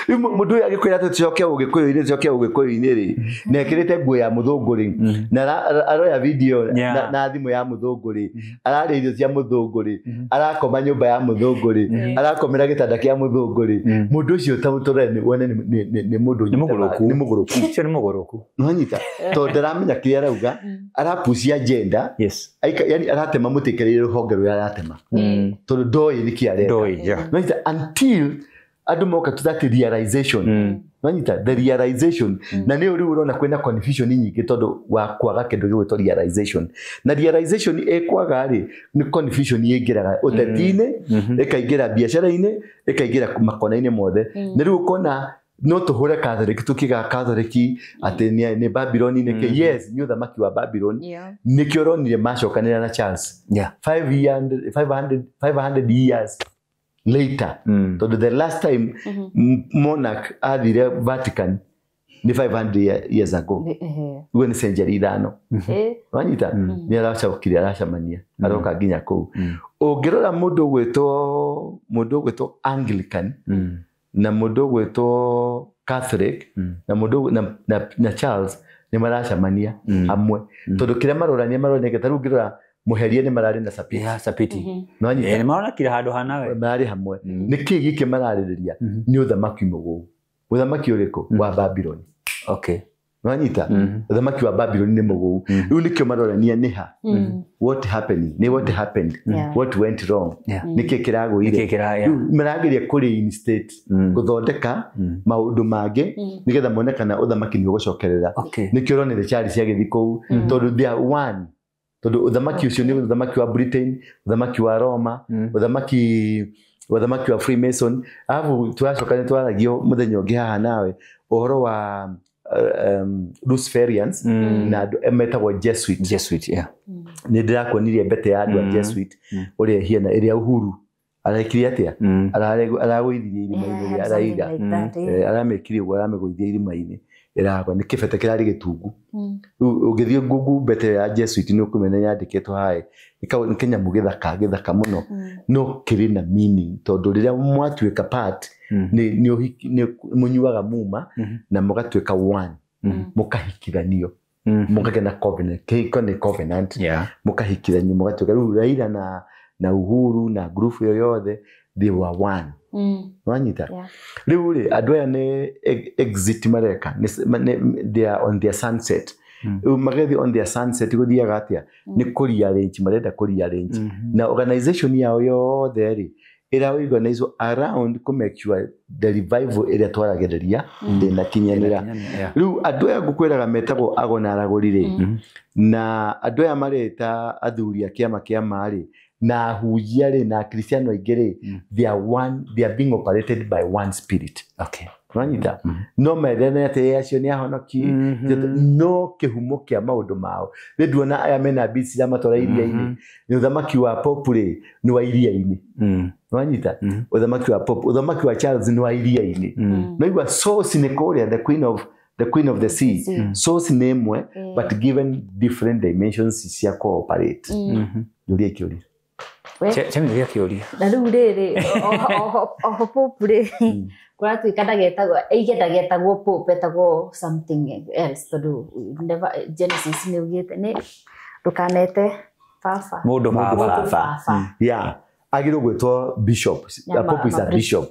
Rĩu mũndũ ũyũ agĩkwĩra atĩ tũcoke ũgĩkũyũ-inĩ, tũcoke ũgĩkũyũ-inĩ rĩ, na ekĩrĩte nguo ya mũthũngũ rĩ, na aroya video na thimũ ya mũthũngũ rĩ, ararĩa irio cia mũthũngũ rĩ, arakoma nyũmba ya mũthũngũ rĩ, arakomera gĩtanda kĩa mũthũngũ rĩ, mũndũ ũcio ta ũtũre wone nĩ mũndũ Nĩ mũgũrũku. Nĩ mũgũrũku. Ũcio nĩ mũgũrũku. Nĩwanyita? Tondũ ndaramenya kĩrĩa arauga, arapucia agenda. Yes. Yani aratema mũtĩ kĩrĩa rũhonge rũrĩa aratema. Tondũ ndoĩ nĩkĩ areka. Ndoĩ, yeah. Nĩwanyita? Until andũ moka to that realization. Nĩwanyita? The realization. Na nĩ rĩu ũrona kwĩna confusion nyingĩ tondũ wa kwaga kĩndũ gĩgwĩtwo realization. Na realization ĩkwaga rĩ, nĩ confusion ĩingĩraga ũteti-inĩ, ĩkaingĩra biacara-inĩ, ĩkaingĩra makona-inĩ mothe. Na rĩu ũkona no tũhũre Catholic tukiga Catholic atĩ nĩ Babylon nĩkĩ. Yes, nĩ ũthamaki wa Babylon. Nĩkĩo ũronire macokanĩra na Charles. 500 years later. Tondũ the last time monarch athire Vatican nĩ 500 years ago. Ũguo nĩ century 5. Wanyita? Nĩ aracokire aracemania, aroka nginya kũu. Ũngĩrora mũndũ ũgwĩtwo Anglican na mũndũ ũgwĩtwo Catholic na mũndũ na Charles nĩ maracemania hamwe. Tondũ kĩrĩa marorania ta rĩu ũngĩrora Mũheria nĩ mararĩ na Sapiti. Yeah, Sapiti. Nĩwanyita? Nĩ marona kila handũ hana we. Mararĩ hamwe. Nĩ kĩĩ gĩkĩ mararĩrĩria? Nĩ ũthamaki mũgũu. Ũthamaki ũrĩkũ? Wa Babylon. Okay. Nĩwanyita? Ũthamaki wa Babylon nĩ mũgũu. Rĩu nĩkĩo marorania nĩ ha? What happened? Nĩ what happened? What went wrong? Nĩkĩ kĩragũire? Rĩu marageria kũ reinstate, gũthondeka maũndũ mangĩ nĩgetha mone kana ũthamaki nĩ ũgũcokerera. Nĩkĩo ũronire Charles agĩthiĩ kũu, tondũ they are one. Tondũ ũthamaki ũcio nĩ ũthamaki wa Britain, ũthamaki wa Roma, ũthamaki wa Freemason. Arabu tũracoka nĩ twaragio mũthenya ũngĩ haha nawe ũhoro wa Luciferians na andũ metagwo Jesuit. Jesuit, yeah. Nĩ ndĩrakuonirie mbete ya andũ a Jesuit ũrĩa ĩhiana ĩrĩa Uhuru arekire atĩa? Aragũithirie irima-inĩ rĩa Raila. Aramĩkire ũguo, aramĩgũithia irima-inĩ. Ĩragwa nĩ kĩbete kĩrarĩ gĩtungu. Ũngĩthiĩ Google mbete ya Jesuit nĩ ũkũmenya yandĩkĩtwo haha. Nĩ kĩnyamũ gĩthaka mũno. No kĩrĩ na meaning tondũ rĩrĩa mwatuĩka part nĩ mũnyuaga muma na mũgatuĩka one. Mũkahikithanio. Mũkagĩa na covenant. Kĩhiko nĩ covenant. Mũkahikithanio mũgatuĩka rĩu Raila na Uhuru na group ĩyo yothe they were one. Wanyita? Rĩu rĩ andũ aya nĩ exit mareka, they are on their sunset. Rĩu magĩthiĩ on their sunset gũthiaga atĩa? Nĩ kũ-rearrange, marenda kũ-rearrange. Na organization yao yothe rĩ ĩra-organizwo around kũ make sure the revival ĩrĩa twaragĩrĩria ndĩnakinyanĩra. Rĩu andũ aya ngũkwĩraga metagwo ago na aragũri rĩ, na andũ aya mareta athuri a kĩama kĩa ma rĩ, na ahunjia rĩ, na akristiano aingĩ rĩ, they are one, they are being operated by one spirit. Okay. Wanyita? No mendene atĩ acio nĩ ahonoki, no kĩhumo kĩa maũndũ mao. Nĩ nduona aya mena mbici cia matwara iria-inĩ. Nĩ ũthamaki wa Pope rĩ, nĩ wa iria-inĩ. Wanyita? Ũthamaki wa Pope, ũthamaki wa Charles nĩ wa iria-inĩ. No igua source nĩ kũrĩa, the queen of the sea. Source nĩ ĩmwe, but given different dimensions cia cooperate. Njũria kĩũria. Chemi kĩũria. Na rĩu rĩrĩ, oho Pope rĩ, kũratuĩka ndagetagwo, aige ndagetagwo Pope, etagwo something else, tondũ never Genesis nĩ ugĩte nĩ ndũkanete baba. Mũndũ baba. Yeah. Agĩrĩirwo gwĩtwo bishop. A Pope is a bishop.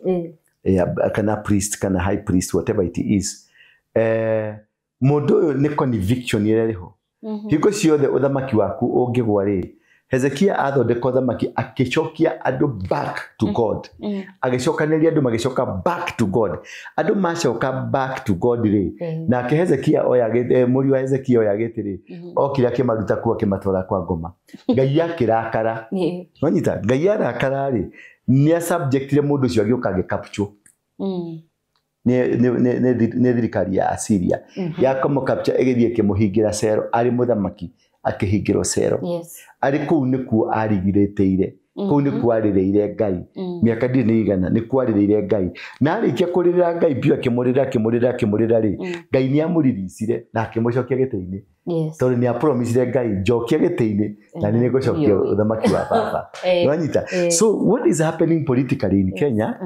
Yeah, kana priest, kana high priest, whatever it is. Mũndũ ũyũ nĩ conviction ĩrĩa ĩrĩ ho. Hingo ciothe ũthamaki waku ũngĩgwa rĩ, Hezekia athondeka ũthamaki akĩcokia andũ back to God. Agĩcokanĩria andũ magĩcoka back to God. Andũ macoka back to God rĩ, nake Hezekia oya mũriũ wa Hezekia oya gĩtĩ rĩ, okire akĩmaruta kuo akĩmatwara kwa ngoma. Ngai akĩrakara. Wanyita? Ngai arakara rĩ, nĩ asubjectire mũndũ ũcio agĩũka agĩcapture. Nĩ thirikari ya Assyria. Yakamũcapture ĩgĩthiĩ ĩkĩmũhingĩra cero arĩ mũthamaki. Akĩhingĩrwo cero. Arĩ kũu nĩkuo arigirĩtĩire. Kũu nĩkuo arĩrĩire Ngai. Mĩaka ndirĩ nĩ igana nĩkuo arĩrĩire Ngai. Na arĩkia kũrĩrĩra Ngai biũ akĩmũrĩra akĩmũrĩra akĩmũrĩra rĩ, Ngai nĩ amũriricire na akĩmũcokia gĩtĩ-inĩ. Tondũ nĩ apromisire Ngai njokia gĩtĩ-inĩ na nĩ nĩngũcokia ũthamaki wa baba. Nĩwanyita? So what is happening politically in Kenya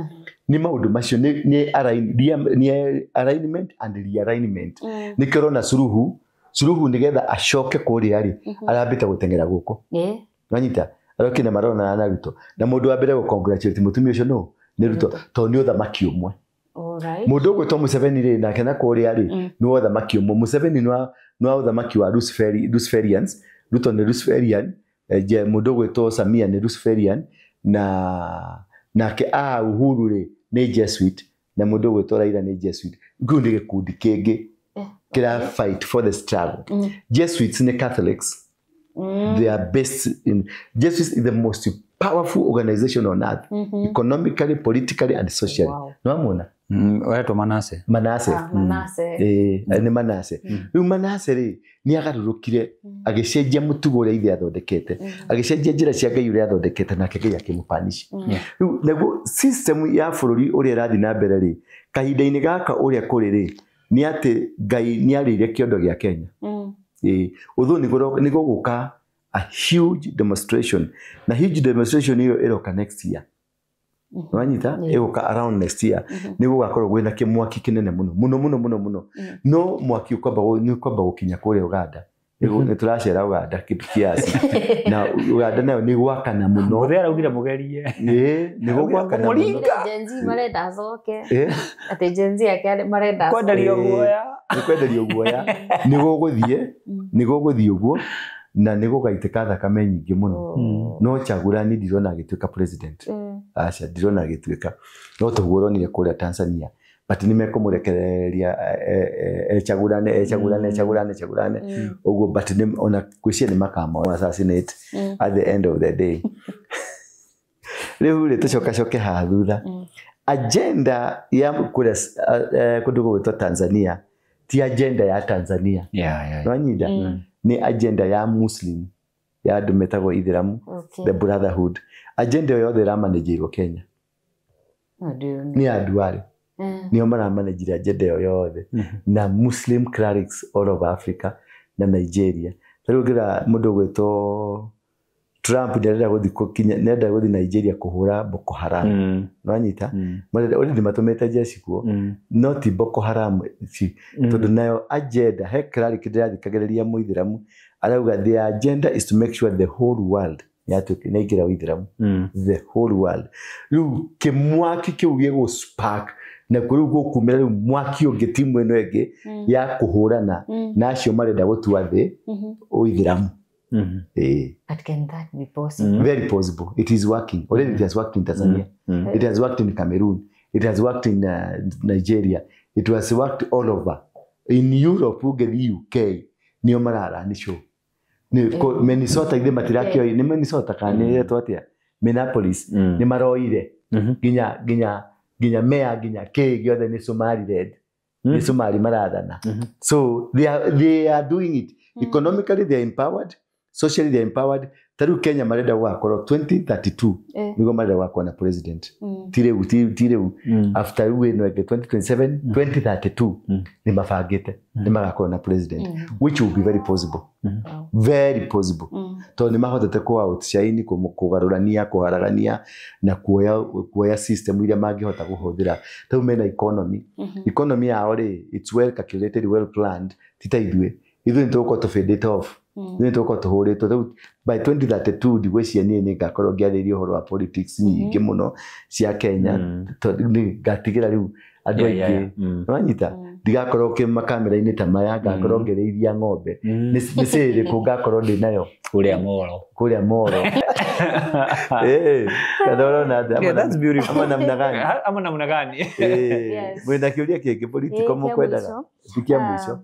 Nĩ maũndũ macio nĩ alignment and realignment. Nĩkĩo ũrona Suluhu nĩgetha acoke kũrĩa rĩ, arambĩte gũteng'era gũkũ. Wanyita? Arokire na marona na Ruto. Na mũndũ wa mbere gũ congratulate mũtumia ũcio nũ? Nĩ Ruto. Tondũ nĩ ũthamaki ũmwe. Mũndũ ũgwĩtwo Museveni rĩ, nake na kũrĩa rĩ, nĩ wa ũthamaki ũmwe. Museveni nĩ wa ũthamaki wa Luciferians. Ruto nĩ Luciferian. Mũndũ ũgwĩtwo Samia nĩ Luciferian. Na nake Uhuru rĩ nĩ Jesuit. Na mũndũ ũgwĩtwo Raila nĩ Jesuit. Kĩu nĩ gĩkundi kĩngĩ kĩra fight for the struggle. Jesuits nĩ Catholics. They are based in Jesuits is the most powerful organization on earth, economically, politically and socially. No amona? Waitwo Manase. Manase. Manase. Nĩ Manase. Rĩu Manase rĩ nĩ agarũrũkire agĩcenjia mũtugo ũrĩa ithe athondekete, agĩcenjia njĩra cia Ngai ũrĩa athondekete, nake Ngai akĩmũpanish. Rĩu naguo system ya bũrũri ũrĩa ĩrathiĩ na mbere rĩ, kahinda-inĩ gaka ũrĩa kũrĩ rĩ, nĩ atĩ Ngai nĩ arĩire kĩondo gĩa Kenya. Ũthũ nĩ gũgũka a huge demonstration, na huge demonstration ĩyo ĩroka next year. Wanyita? Ĩgũka around next year. Nĩ gũgakorwo kwĩna kĩmwaki kĩnene mũno mũno mũno mũno mũno. No mwaki nĩ ũkwamba gũkinya kũrĩa Uganda. Nĩ tũracera Uganda kĩndũ kiasi. Na Uganda nayo nĩ gwakana mũno. Mũthee araugire mũgerie. Nĩ gũgwakana mũno. Gen Z marenda acoke. Atĩ Gen Z yake marenda acoke. Kwenderio guoya. Nĩ kwenderio guoya. Nĩ gũgũthiĩ, nĩ gũgũthiĩ ũguo. Na nĩ gũgaitĩka thakame nyingĩ mũno. No Chagurani ndirona agĩtuĩka president. Aca ndirona agĩtuĩka. No toguo ũronire kũrĩa Tanzania. But nĩ mekũmũrekereria echagurane echagurane echagurane echagurane ũguo, but ona gwĩciria nĩ makama assassinate at the end of the day. Rĩu rĩ tũcokacoke haha thutha. Agenda ya kũrĩa kũndũ gũgwĩtwo Tanzania ti agenda ya Tanzania. Nwanyita? Ni agenda ya Muslim ya andũ metagwo Ithiramu, the Brotherhood. Agenda ĩyo yothe ĩramanĩnjĩirwo Kenya. Nĩ andũ arĩ nĩo maramanĩnjire agenda ĩyo yothe, na Muslim clerics all over Africa na Nigeria. Rĩu ũngĩra mũndũ ũgwĩtwo Trump nĩarenda gũthiĩ Nigeria kũhũra Boko Haram. Nwanyita? Already matũmĩte jeshi kuo, no ti Boko Haram tondũ nayo agenda he cleric ndĩrathikagĩrĩria mũithĩramu arauga the agenda is to make sure the whole world nĩaingĩra ũithĩramu. The whole world. Rĩu kĩmwaki kĩu gĩgũ spark na rĩu gũkumĩra rĩu mwaki ũngĩ timu ĩno ĩngĩ ya kũhũrana na acio marenda gũtua thĩ ũithĩramu. But can that be possible? Very possible. It is working. Already it has worked in Tanzania. It has worked in Cameroon. It has worked in Nigeria. It has worked all over. In Europe, ũngĩthiĩ UK, nĩo mararani show. Minnesota ithe matirakĩoĩ, nĩ Minnesota kana nĩ ĩretwo atĩa? Minneapolis nĩ maroire. Nginya mayor, nginya kĩ gĩothe nĩ Somali led. Nĩ Somali marathana. So they are doing it. Economically they are empowered. Socially they are empowered. Ta rĩu Kenya marenda gũgakorwo 2032 nĩguo marenda gũgakorwo na president. Ti rĩu after rĩu ĩno ĩngĩ 2027 2032 nĩ mabangĩte nĩ magakorwo na president, which will be very possible. Very possible. Tondũ nĩ mahotete kũ outshine, kũgarũrania, kũharagania na kuoya system iria mangĩhota kũhũthĩra. Ta rĩu mena economy. Economy yao rĩ, it's well calculated, well planned. Ti ta ithuĩ. Ithuĩ nĩ tũgũkorwo tũfadĩte off. Nĩ tũgũkorwo tũhũrĩtwo. Rĩu by 2032 ndigwĩciria niĩ nĩ ngakorwo ngĩarĩria ũhoro wa politics nyingĩ mũno cia Kenya. Tondũ nĩ ngatigĩra rĩu andũ aingĩ. Nĩwanyita? Ndigakorwo makamera-inĩ ta maya, ngakorwo ngĩrĩithia ng'ombe. Nĩ cĩ ĩrĩkũ ngakorwo ndĩ nayo? Kũrĩa Moro. Kũrĩa Moro. Kana ũrona atĩa? Yeah, that's beautiful. Ama namna gani? Ama namna gani? Mwĩna kĩũria kĩngĩ political mũkwendaga? Ti kĩa mũico.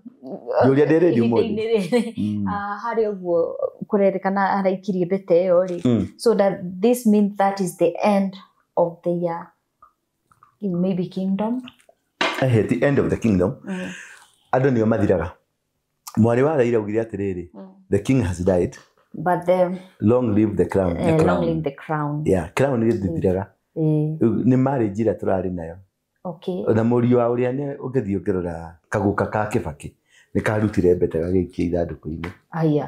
Njũria ndĩ ready ũmũthĩ. Harĩ ũguo kũrerĩkana araikirie mbete ĩyo rĩ. So that this means that is the end of the maybe kingdom. The end of the kingdom. Andũ nĩo mathiraga. Mwarĩ wa Raila augire atĩrĩrĩ, the king has died. But the long live the crown. Long live the crown. Yeah, crown nĩ ĩthiraga. Nĩ marĩ njĩra tũrarĩ nayo. Okay. Na mũriũ wa ũrĩa nĩ ũngĩthiĩ ũngĩrora kaguka ka Kĩbakĩ nĩ karutire mbete gagĩikia ithandũkũ-inĩ. Aya.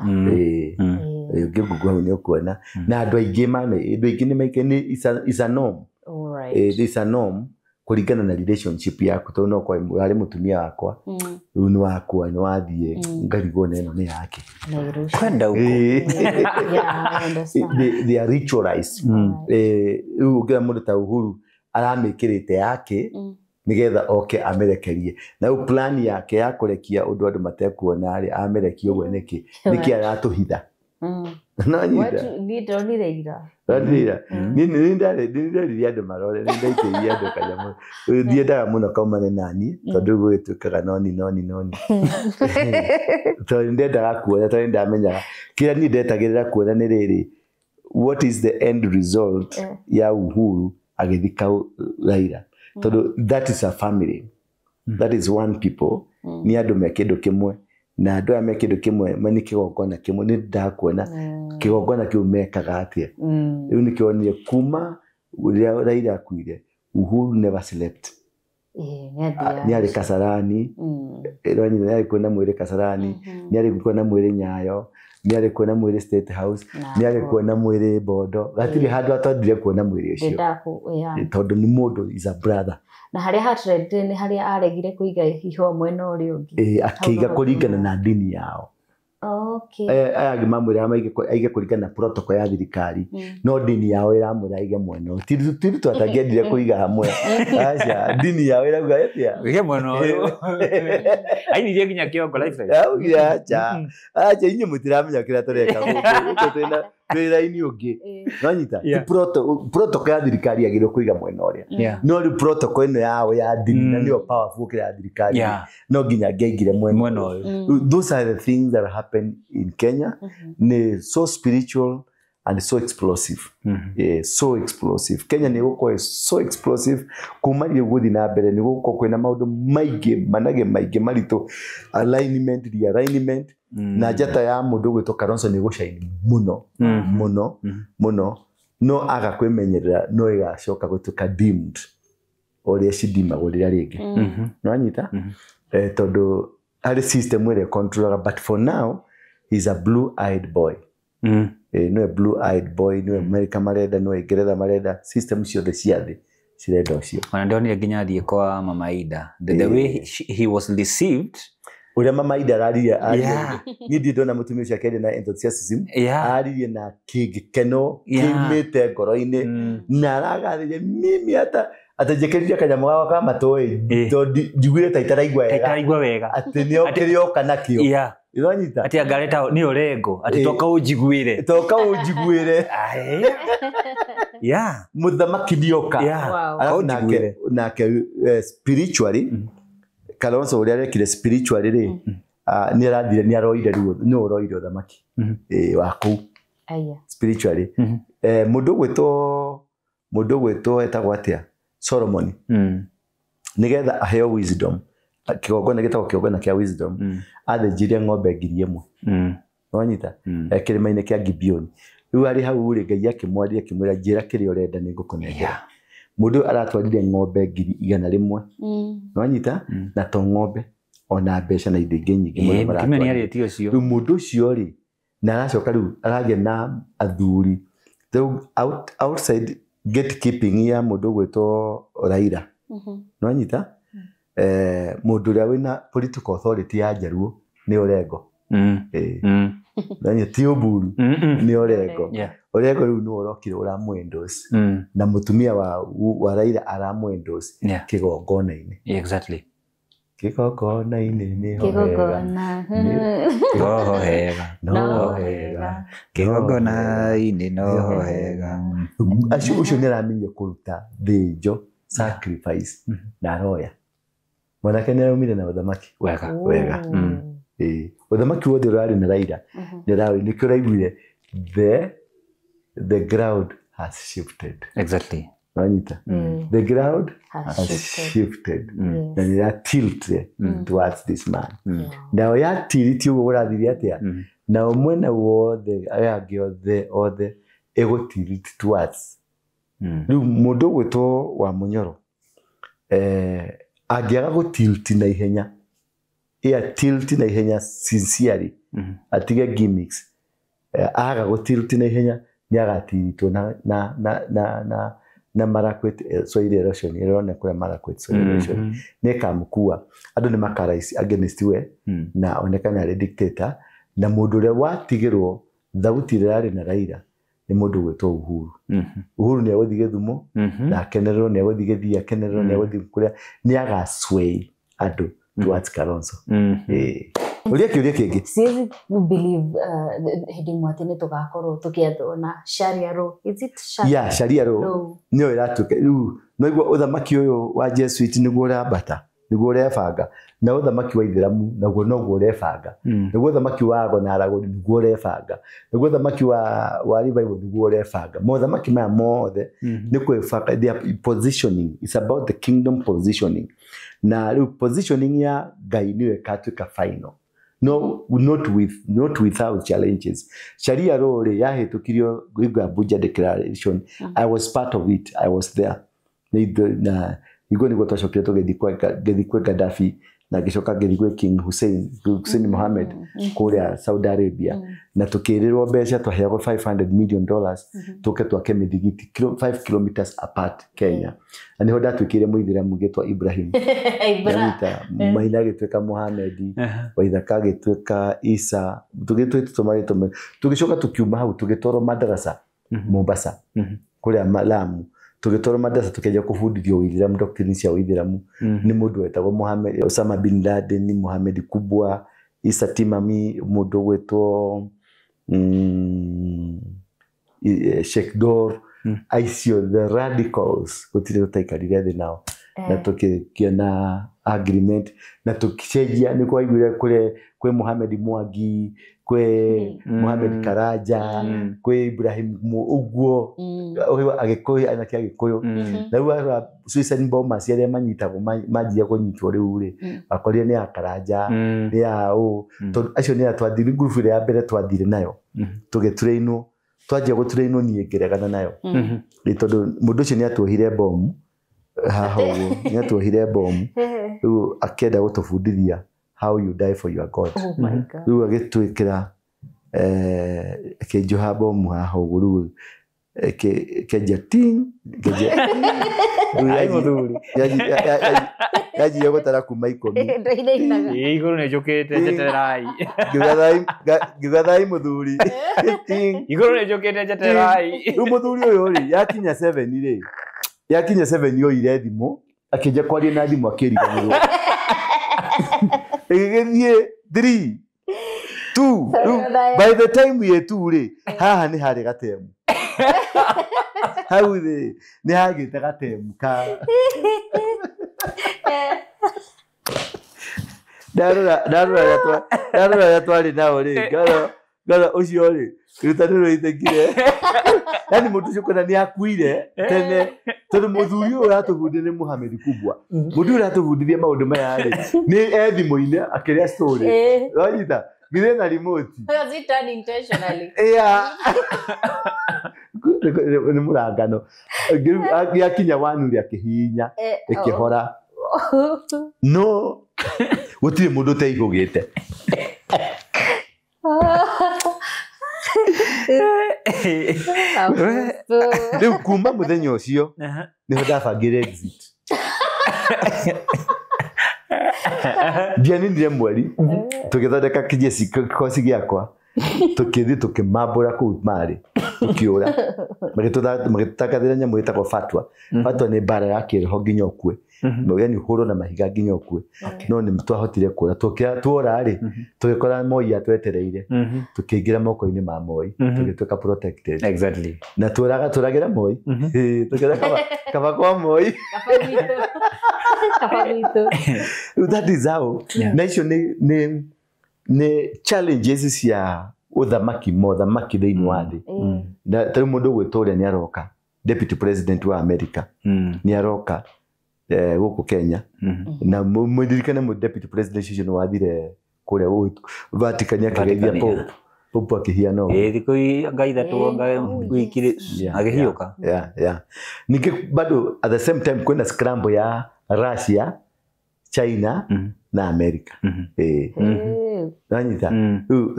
Ũngĩngũngũ hau nĩ ũkuona. Na andũ aingĩ mana, andũ aingĩ nĩ maike nĩ is a norm. All right. It's a norm. Kũringana na relationship yaku tondũ no kwa arĩ mũtumia wakwa rĩu nĩ wakua nĩ wathiĩ ngarigwo na ĩno nĩ yake. Kwenda huko. They are ritualized. Rĩu ũngĩra mũndũ ta Uhuru aramĩkĩrĩte yake nigetha oke amerekerie na rĩu plan yake ya kũrekia ũndũ andũ matekuona rĩ amerekie ũguo nĩkĩ nĩkĩ aratũhitha. No nyita Ndonire ira. Ndonire ni ni ndaririe andũ marore nĩ ndaikĩirie andũ kanyamũ ndiendaga mũno kaumane nani tondũ gũgĩtuĩkaga noni noni noni tondũ ndendaga kuona tondũ ndamenyaga kĩrĩa niĩ ndetagĩrĩra kuona nĩ rĩrĩ what is the end result ya Uhuru agĩthika Raila tondũ that is a family that is one people ni andũ me kĩndũ kĩmwe na andũ aya me kĩndũ kĩmwe nĩ kĩgongona kĩmwe nĩ ndakuona kĩgongona kĩu mekaga atĩa rĩu nĩkĩonire kuma rĩrĩa Raila akuire Uhuru never slept nĩ arĩ Kasarani nĩ arĩ kuona mwĩrĩ Kasarani nĩ arĩ kuona mwĩrĩ Nyayo nĩ arĩ kuona mwĩrĩ State House nĩ arĩ kuona mwĩrĩ Bondo gatirĩ handũ atondire kuona mwĩrĩ ũcio tondũ nĩ mũndũ is a brother na harĩa hatrendire nĩ harĩa aregire kũiga ihũa mwena ũrĩa ũngĩ akĩiga kũringana na ndini yao. Okay. Aya angĩ mamwĩraga aige kũringana na protocol ya thirikari no ndini yao ĩramwĩra aige mwena ti Ruto atangĩendire kũiga hamwe aca ndini yao ĩrauga atĩa Wige mwena ũyũ ainirie nginya kĩongo lifeline augire aca aca inyuĩ mũtiramenya kĩrĩa tũreka gũkũ twĩ raini ũngĩ nonyita protocol ya thirikari yagĩrĩirwo kũiga mwena ũrĩa no rĩu protocol ĩno yao ya ndini na nĩyo powerful gũkĩra ya thirikari no nginya angĩaigire mwena ũyũ. Those are the things that happen in Kenya. Ni so spiritual and so explosive. So explosive. Kenya nĩ gũkorwo so explosive kuma rĩu gũthiĩ na mbere nĩ gũkorwo kwĩna maũndũ maingĩ manage maingĩ maritũ alignment realignment na njata ya mũndũ ũgwĩtwo Kalonzo nĩ gũcaini mũno mũno mũno no aga kwĩmenyerera no ĩgacoka gũtuĩka dimmed ũrĩa cindimagwo rĩrĩa rĩngĩ nĩwanyita tondũ harĩ system ĩrĩa controlaga but for now he's a blue-eyed boy. Niwe blue-eyed boy niwe America marenda niwe Ngeretha marenda system ciothe cia thĩ cirenda ũcio. Ona ndonire nginya athiĩ kwa Mama Ida the way he was received ũrĩa Mama Ida araririe niĩ ndirĩ ndona mũtumia ũcio akĩaria na enthusiasm aririe na gĩkeno kiumĩte ngoro-inĩ na aragathĩria mimi hata atanjĩkĩrire kanyamũ gakwa ka matũ tondũ njiguire ta itaraigua wega atĩ nĩ kĩrĩa oka nakĩo Ironyita ati angareta nĩ Orengo ati toka ũnjiguĩre toka ũnjiguĩre yeah mũthamaki nĩoka alafu nake spiritually Kalonzo ũrĩa arekire spiritually rĩ nĩ arathire nĩ aroire ruo nĩ ũroire ũthamaki wa kũu spiritually mũndũ ũgwĩtwo etagwo atĩa Solomon nĩgetha aheo wisdom kĩgongona gĩtagwo kĩgongona kĩa wisdom athĩnjirie ng'ombe 1000 nĩwanyita kĩrĩma-inĩ kĩa Gibeoni rĩu arĩ hau rĩ Ngai akĩmwaria akĩmwĩra njĩra kĩrĩa ũrenda nĩngũkũnengera mũndũ ũyũ aratwarire ng'ombe 100,000 nĩwanyita na to ng'ombe ona mbeca na indo ingĩ nyingĩ mũno maratwarire rĩu mũndũ ũcio rĩ na aracoka rĩu aragĩa na athuri rĩu outside gatekeeping ya mũndũ ũgwĩtwo Raila nĩwanyita mũndũ ũrĩa wĩna political authority ya Njaruo nĩ Orengo ti Oburu nĩ Orengo Orengo rĩu nĩwe ũrokire ũramũ-endorse na mũtumia wa Raila aramũ-endorse kĩgongona-inĩ exactly kĩgongona-inĩ nĩho hega noho hega noho hega kĩgongona-inĩ noho hega ũcio nĩ aramenyire kũruta thĩnjo sacrifice na aroya mwanake nĩ araumire na ũthamaki wega wega ũthamaki wothe ũrarĩ na Raila nĩkĩo ũraiguire the ground has shifted exactly wanyita the ground has shifted na nĩ ya tilt towards this man nao ya tilt ũguo ũrathirie atĩa nao mwena wothe aya angĩ othe othe ĩgũ tilt towards rĩu mũndũ ũgwĩtwo wa Munyoro angĩaga gũtilt na ihenya ya tilt na ihenya sincerely atige gimmicks aga gũtilt na ihenya nĩ agatiritwo Na Marakwet soil erosion ĩrona kũrĩa Marakwet soil erosion nĩ ĩkamũkua. Andũ nĩ makaraisi against we na onekane arĩ dictator. Na mũndũ ũrĩa watigĩrwo thauti ĩrĩa yarĩ na Raila nĩ mũndũ ũgwĩtwo Uhuru. Uhuru nĩ egũthiĩ Gĩthumo na akenererwo, nĩ egũthiĩ Gĩthii akenererwo, nĩ egũthiĩ kũrĩa, nĩ agasway andũ towards Kalonzo. Ũria kĩũria kĩngĩ. Siwezi believe hĩndĩ ĩmwe atĩ nĩ tũgakorwo tũkĩathwo na Sharia law. Is it Sharia? Yeah, Sharia law. Nĩyo ĩratuĩka rĩu noigua ũthamaki ũyũ wa Jesuit nĩguo ũrambata, nĩguo ũrebanga, na ũthamaki wa Ithĩramu naguo noguo ũrebanga, nĩguo ũthamaki wa Ago na Aragoni nĩguo ũrebanga, nĩguo ũthamaki wa revival nĩguo ũrebanga. Mothamaki maya mothe nĩ kwĩbanga, they are positioning. It's about the kingdom positioning. Na rĩu positioning ya Ngai nĩyo ĩgatuĩka final. No, not without challenges. Sharia law rĩ yahĩtũkirio Abuja Declaration. I was part of it. I was there. Na niguo niguo twacokire tũgĩthiĩ kwĩ Gaddafi na ngĩcoka ngĩthiĩ kwĩ King Hussein Mohammed kũrĩa Saudi Arabia, na tũkĩrĩrwo mbeca twaheagwo $500 million tũke twake mĩthigiti 5 kilometers apart Kenya. Na nĩho ndatuĩkire mũithĩramu ngĩtwa Ibrahim. Maina agĩtuĩka Mohammed, Waithaka agĩtuĩka Isa, tũgĩtũmarĩtwo tũgĩcoka tũkiuma hau tũgĩtwarwo madarasa Mombasa kũrĩa Lamu. Tũgĩtwarwo madarasa tũkĩanjia kũbundithio ũithĩramu, doctrine cia ũithĩramu nĩ mũndũ wetagwo Mohammed Osama bin Laden, Mohammed Kubwa, Isa Timami, mũndũ ũgwĩtwo Sheikh Dor, aicio the radicals gũtirĩ tũtaikarire thĩ nao na tũkĩona agreement na tũkĩcenjia. Nĩ kwaiguire kwĩ Mohammed Mwangi, kwĩ Mohammed Karanja, kwĩ Ibrahim ũguo Agĩkũyũ, anake Agĩkũyũ. Na rĩu arora suicide bombers arĩa manyitagwo manjia kũnyitwo rĩu rĩ, wakorire nĩ ya Karanja, nĩ ya ũ, tondũ acio nĩ twathire ngurubu ĩrĩa ya mbere twathire nayo tũgĩtrainwo, twanjia gũtrainwo niĩ ngĩregana nayo tondũ mũndũ ũcio nĩ atuohire bomu haha ũguo, nĩ atuohire bomu rĩu akĩenda gũtũbundithia how you die for your God. Oh my God. Rĩu agĩtwĩkĩra akĩnjoha bomu haha ũguo, rĩu kĩanjia ting, yanjia gũtara kuma 10. Igũrũ nĩ njũkĩte njetererai. Ngiuga thai mũthuri. Ting. Igũrũ nĩ njũkĩte njetererai. Rĩu mũthuri ũyũ rĩ, yakinya 7 rĩ, yakinya 7 oire thimũ, akĩnjia kwaria na thimũ akĩriganĩrwo. Ĩgĩgĩthiĩ 3 2. By the time we 2 rĩ, haha nĩ harĩ gatemu. Hau rĩ, nĩ hagĩte gatemu ka. Ndarora arĩa twarĩ nao rĩ, ngorora ũcio rĩ, ruta nĩ rũitĩkire. Yaani mũndũ ũcio kwenda nĩ akuire tene, tondũ mũthuri ũyũ ũratũbundithia nĩ Mohammed Kubwa. Mũndũ ũyũ ũratũbundithia maũndũ maya rĩ, nĩ e thimũ-inĩ akĩrĩa story. Wanyita? Githĩ na remote. Was it done intentionally? Yeah. Nĩ mũrangano. Gĩakinya 1 rĩ akĩhihinya, ĩkĩhora. No gũtirĩ mũndũ ũteihũgĩte. Rĩu kuma mũthenya ũcio nĩho ndabangire exit. Ndianinire mweri tũgĩthondeka kĩjeci kĩkosi gĩakwa, tũkĩthiĩ tũkĩmambũra kũu marĩ, tũkĩũra. Magĩtũtangathĩra nyamũ ĩtagwo fatwa. Fatwa nĩ mbara ya kĩroho nginya ũkue. Yaani ũhũrwo na mahiga nginya ũkue. No nĩ twahotire kũra. Tuora rĩ, tũgĩkora Moi atwetereire. Tũkĩingĩra moko-inĩ ma Moi, tũgĩtuĩka protected. Exactly. Na tũragĩra Moi. Tũkĩra kaba kwa Moi. Kaba gwitũ. That is how. Na icio nĩ challenges cia ũthamaki, mothamaki thĩinĩ wa thĩ. Na ta rĩu mũndũ ũgwĩtwo ũrĩa nĩ aroka, deputy president wa America nĩ aroka gũkũ Kenya. Na mũririkane mũ deputy president ũcio nĩ wathire kũrĩa Vatican akĩgeithia Pope. Pope akĩhiana ũguo. Thikũ ngai ithatũ wiki agĩhiũka. Yeah. Ningĩ bado at the same time kwĩna scramble ya Russia, China na America. Nanyita.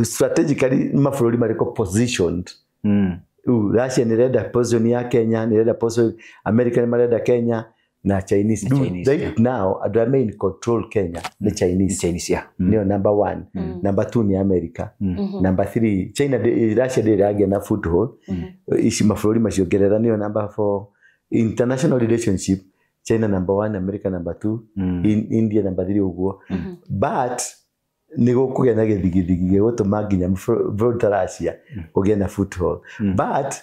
Strategically mabũrũri marĩkũ positioned Rĩu Russia nĩ ĩrenda position ya Kenya, nĩ ĩrenda position America, nĩ marenda Kenya na Chinese. Na Rĩu Chinese, right now andũ arĩa me in control Kenya nĩ Chinese. Chinese, yeah. Nĩyo number one. Number two nĩ America. Number three China, Russia ndĩrĩ ĩragĩa na foothold ici mabũrũri macio. Ngeretha nĩyo number four. International relationship, China number one, America number two, India number three ũguo. But nĩ gũkũgĩa na gĩthigithigi gĩgũtũma nginya bũrũri ta Russia ũgĩe na foothold. But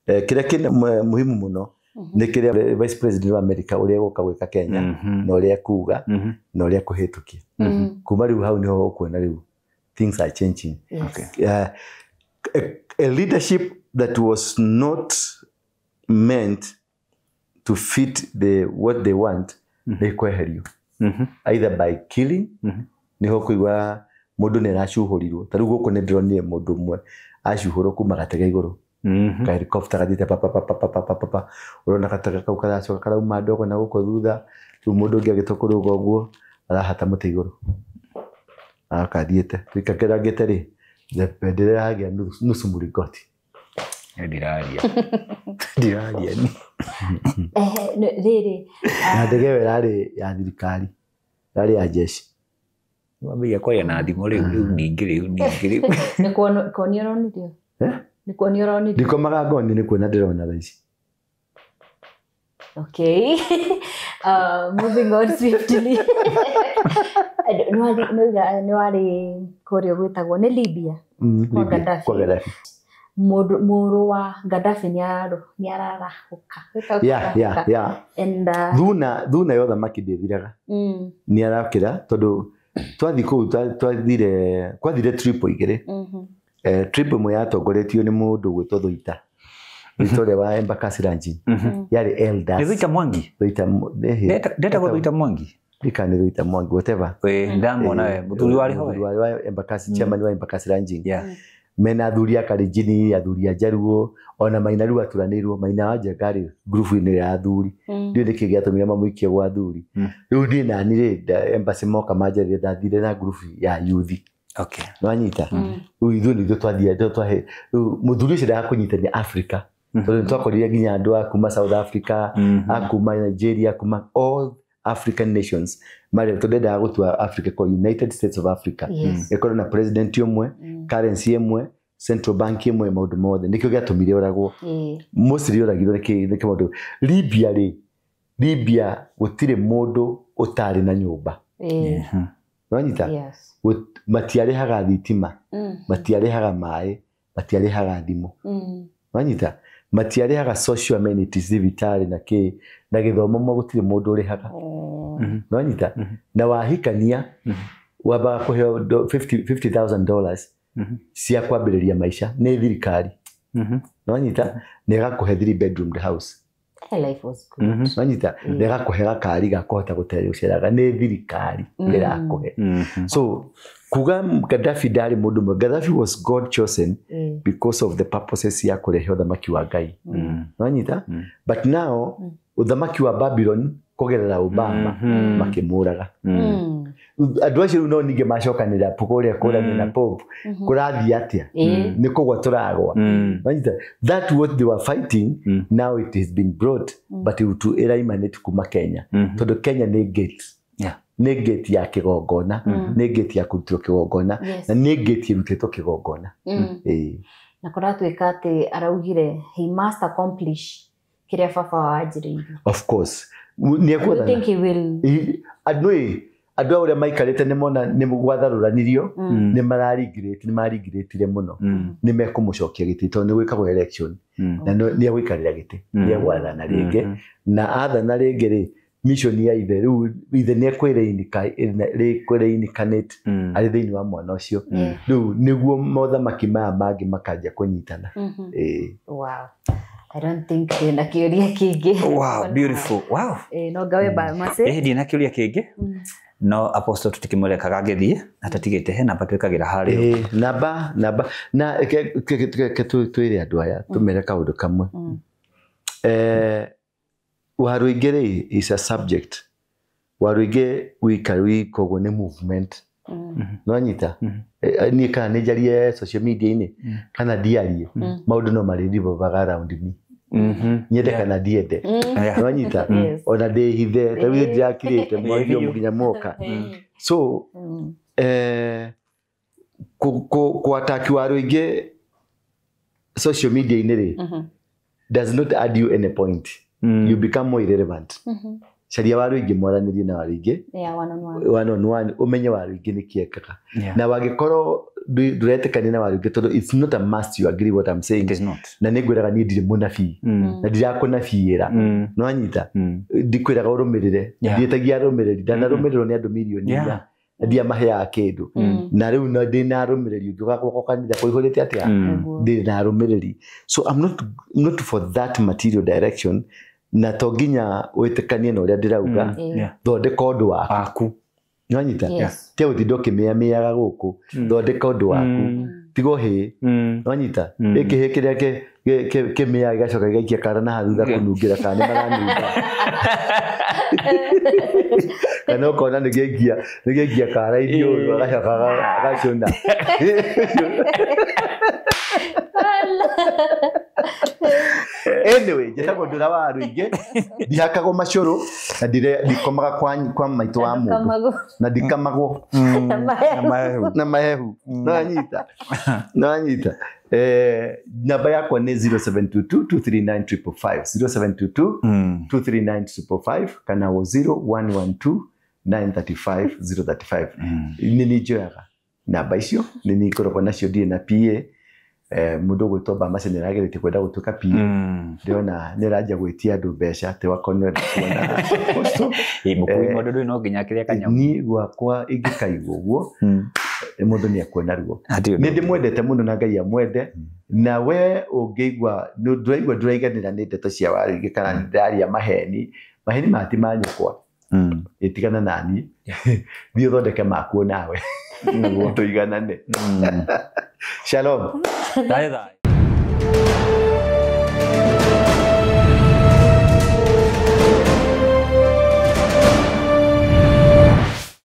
kĩrĩa kĩna muhimu mũno nĩ kĩrĩa vice president wa America ũrĩa egũka gwĩka Kenya na ũrĩa ekuga na ũrĩa ekũhĩtũkia. Kuma rĩu hau nĩho ũkuona rĩu things are changing. A leadership that was not meant to fit the what they want nĩ kweherio either by killing. Niho kũigua mũndũ nĩ aracuhũrirwo. Ta rĩu gũkũ nĩ ndĩronire mũndũ ũmwe acuhũrwo kuma gatege igũrũ, ka helicopter gathiĩte pa pa pa pa pa pa pa pa pa. Ũrona gatege kau karacoka karauma ndogo na gũkũ thutha. Rĩu mũndũ ũngĩ agĩtua kũrũga ũguo arahata mũtĩ igũrũ akathiĩte rĩkakerangĩte rĩ bendera yagĩa nusu mũringoti. Ndiraria, ndiraria ni. Rĩrĩ. Na ndege ĩyo ĩrarĩ ya thirikari, ĩrarĩ ya jeshi. Wambia kwaria na thimũ rĩu rĩu ningĩ rĩu. Nĩ kuonio ũronirio? Eh? Nĩ kuonio ũronirio? Ndikomaga ngoni nĩ kuona ndĩrona thaa ici. Okay. Moving on swiftly. Nĩ warĩ kũrĩa gwĩtagwo nĩ Libya. Kwa Libya, Gaddafi. Kwa Gaddafi. Mũrũ wa Gaddafi nĩ ararahũka. Gwĩtagwo kũrahũka. And Thuna ya ũthamaki ndĩthiraga. Nĩ arakĩra tondũ twathiĩ kũu twathire kwathire trip igĩrĩ. Trip ĩmwe yatongoretio nĩ mũndũ gwĩtwo Thuita, Thuita ũrĩa wa Embakasi Ranching. Yarĩ elders. Nĩ Thuita Mwangi? Thuita Ndetagwo Thuita Mwangi. Ndikana nĩ Thuita Mwangi, whatever. Ĩ, ndamwona we mũthuri warĩ ho Mũthuri we. warĩ wa Embakasi, chairman wa Embakasi Ranching. Mena athuri a Kalenjin, athuri a Jaruo, ona Maina rĩu aturanĩirwo. Maina wa Njenga rĩ ngurubu-inĩ ya athuri. Ndiũĩ nĩkĩ gĩatũmire mamũikie gwa athuri. Rĩu niĩ nani rĩ embassy moka manjarĩrie ndathire na ngurubu ya youth. Nĩwanyita? Rĩu ithuĩ nĩithuĩ twathire twahe rĩu mũthuri ũcio ndaga kũnyitania Africa tondũ nĩtwakorire nginya andũ a kuma South Africa, a kuma Nigeria, kuma all African nations marĩa tondũ ndendaga gũtua Africa kwa United States of Africa, ĩkorwo na president ũmwe, currency ĩmwe, central bank ĩmwe, maũndũ mothe. Nĩkĩo gĩatũmire ũragwo. Mostly ũragirwo nĩ kĩmaũndũ. Libya rĩ, Libya gũtirĩ mũndũ ũtarĩ na nyũmba. Nĩwanyita? Yes. Matiarĩhaga thitima, matiarĩhaga maĩ, matiarĩhaga thimũ. Wanyita? Matiarĩhaga social amenities, thibitarĩ na kĩ na gĩthomo mo gũtirĩ mũndũ ũrĩhaga. Nĩwanyita? Na wahikania wambaga kũheo $50,000 cia kwambĩrĩria maica nĩ thirikari. Nĩwanyita? Na ĩgakũhe three bedroom house. Life was good. Nĩwanyita? Na ĩgakũhe gakari ga kũhota gũceraga nĩ thirikari ĩrakũhe. So kuga Gaddafi ndarĩ mũndũ mwega, Gaddafi was God chosen because of the purposes ya kũrehe ũthamaki wa Ngai. Nĩwanyita? But now ũthamaki wa Babylon kũgerera Obama makĩmũraga. Andũ acio rĩu no ningĩ macokanĩrĩra kũrĩa kũrania na Pope kũrathiĩ atĩa, nĩ kũgwa tũragwa. Nĩwanyita? That what they were fighting, now it has been brought, but it ĩraimanĩte kuma Kenya tondũ Kenya nĩ gate, nĩ gate ya kĩgongona, nĩ gate ya kũrutĩrwo kĩgongona, na nĩ gate ĩrutĩtwo kĩgongona. Ĩĩ. Na kũratuĩka atĩ araugire he must accomplish kĩrĩa baba wanjĩrĩirie. Of course nĩ Do you ekwethana. think he will? Andũ ĩ andũ a ũrĩa maikarĩte nĩ mona nĩ gwatharũranirio nĩ mararigirĩti, nĩ marigirĩtire mũno. Nĩ mekũmũcokia gĩtĩ tondũ nĩ gwĩkagwo election na nĩ egũikarĩra gĩtĩ, nĩ egwathana rĩngĩ, na athana rĩngĩ rĩ mission ya ithe rĩu ithe nĩ ekwĩreincarnate arĩ thĩinĩ wa mwana ũcio. Rĩu nĩguo mothamaki maya mangĩ makanjia kũnyitana. Ĩĩ. Wow. I don't think ndĩna kĩũria kĩngĩ. Wow, beautiful. Wow. No ngawe ba mase. Ĩ, ndina kĩũria kĩngĩ no apostle tũtikĩmũrekaga agĩthiĩ atatigĩte he namba twĩkagĩra harĩa. Ĩĩ, namba na ke twĩre andũ aya tũmere kaũndũ kamwe. Waruingĩ rĩ is a subject. Waruingĩ wika wika ũguo nĩ movement. No nyita niĩ kana nĩ njarie social media-inĩ kana ndiarie, maũndũ no marĩ revolve around me. Nyende kana ndiende. No nyita ona ndĩhithe ta rĩu ndirakirĩte mwario nginya moka. So ku-attack wa rũingĩ social media-inĩ rĩ does not add you any point. You become more irrelevant. Caria wa rũingĩ mwaranĩrie na wa rũingĩ one on one, ũmenye wa rũingĩ nĩ kĩekaga. Na wangĩkorwo ndũretĩkania na wa rũingĩ, tondũ it's not a must you agree what I'm saying. It is not. Na nĩngwĩraga niĩ ndirĩ mũnabii na ndirakũnabiĩra. No anyita ndikwĩraga ũrũmĩrĩre, ndiĩtagia arũmĩrĩri, ndanarũmĩrĩrwo nĩ andũ mirioni inya na ndiamaheaga kĩndũ. Na rĩu no ndĩna arũmĩrĩri, ũngĩũka gwakwa kanitha kũihũrĩte atĩa, ndĩna arũmĩrĩri. So I'm not for that material direction. Na to nginya wĩtĩkanie na ũrĩa ndĩrauga, thondeka ũndũ waku. Nĩwanyita? Tiga gũtinda ũkĩmĩamĩaga gũkũ, thondeka ũndũ waku, tiga ũhĩ. Nĩwanyita? Gĩkĩ hĩ kĩrĩa kĩmĩaga gĩgacoka gĩgaikia kara na hau thutha kũnungĩra kana nĩ maranunga. Kana ũkona nĩgĩaikia kara-inĩ ũru, agacoka agacũna. Anyway, njĩtagwo Ndũra wa Rũingĩ, ndihakagwo macũrũ na ndikomaga kwa maitũ wa mũndũ na ndikamagwo na mahehu. No anyita. Namba yakwa nĩ 0722 239 555, 0722 239 555 kana 0112 935 035. Nĩ niĩ njoyaga namba icio, nĩ niĩ ngoragwo nacio, ndirĩ na PA. Mũndũ ũgwĩtwo Bamase nĩ arageretie kwenda gũtuĩka PA. Ndĩrona nĩ aranjia gwĩtia andũ mbeca atĩ wakorwo nĩ arenda kuona apostle. Mũkui mũndũ ndũrĩ no nginya kĩrĩa kanyamũ. Niĩ gwakwa ingĩkaigua ũguo mũndũ nĩ ekuona ruo. Nĩ ndĩmwendete mũno na Ngai amwende. Na we ũngĩigua ndũraigua ndũraiganĩra nĩ ndeto cia warĩngĩ kana ndĩraria maheni, maheni maya ti ma nyũkwa. Ĩtigana naniĩ, thiĩ ũthondeke makuo nawe nĩguo tũiganane. Shalom. Thayũ thayũ.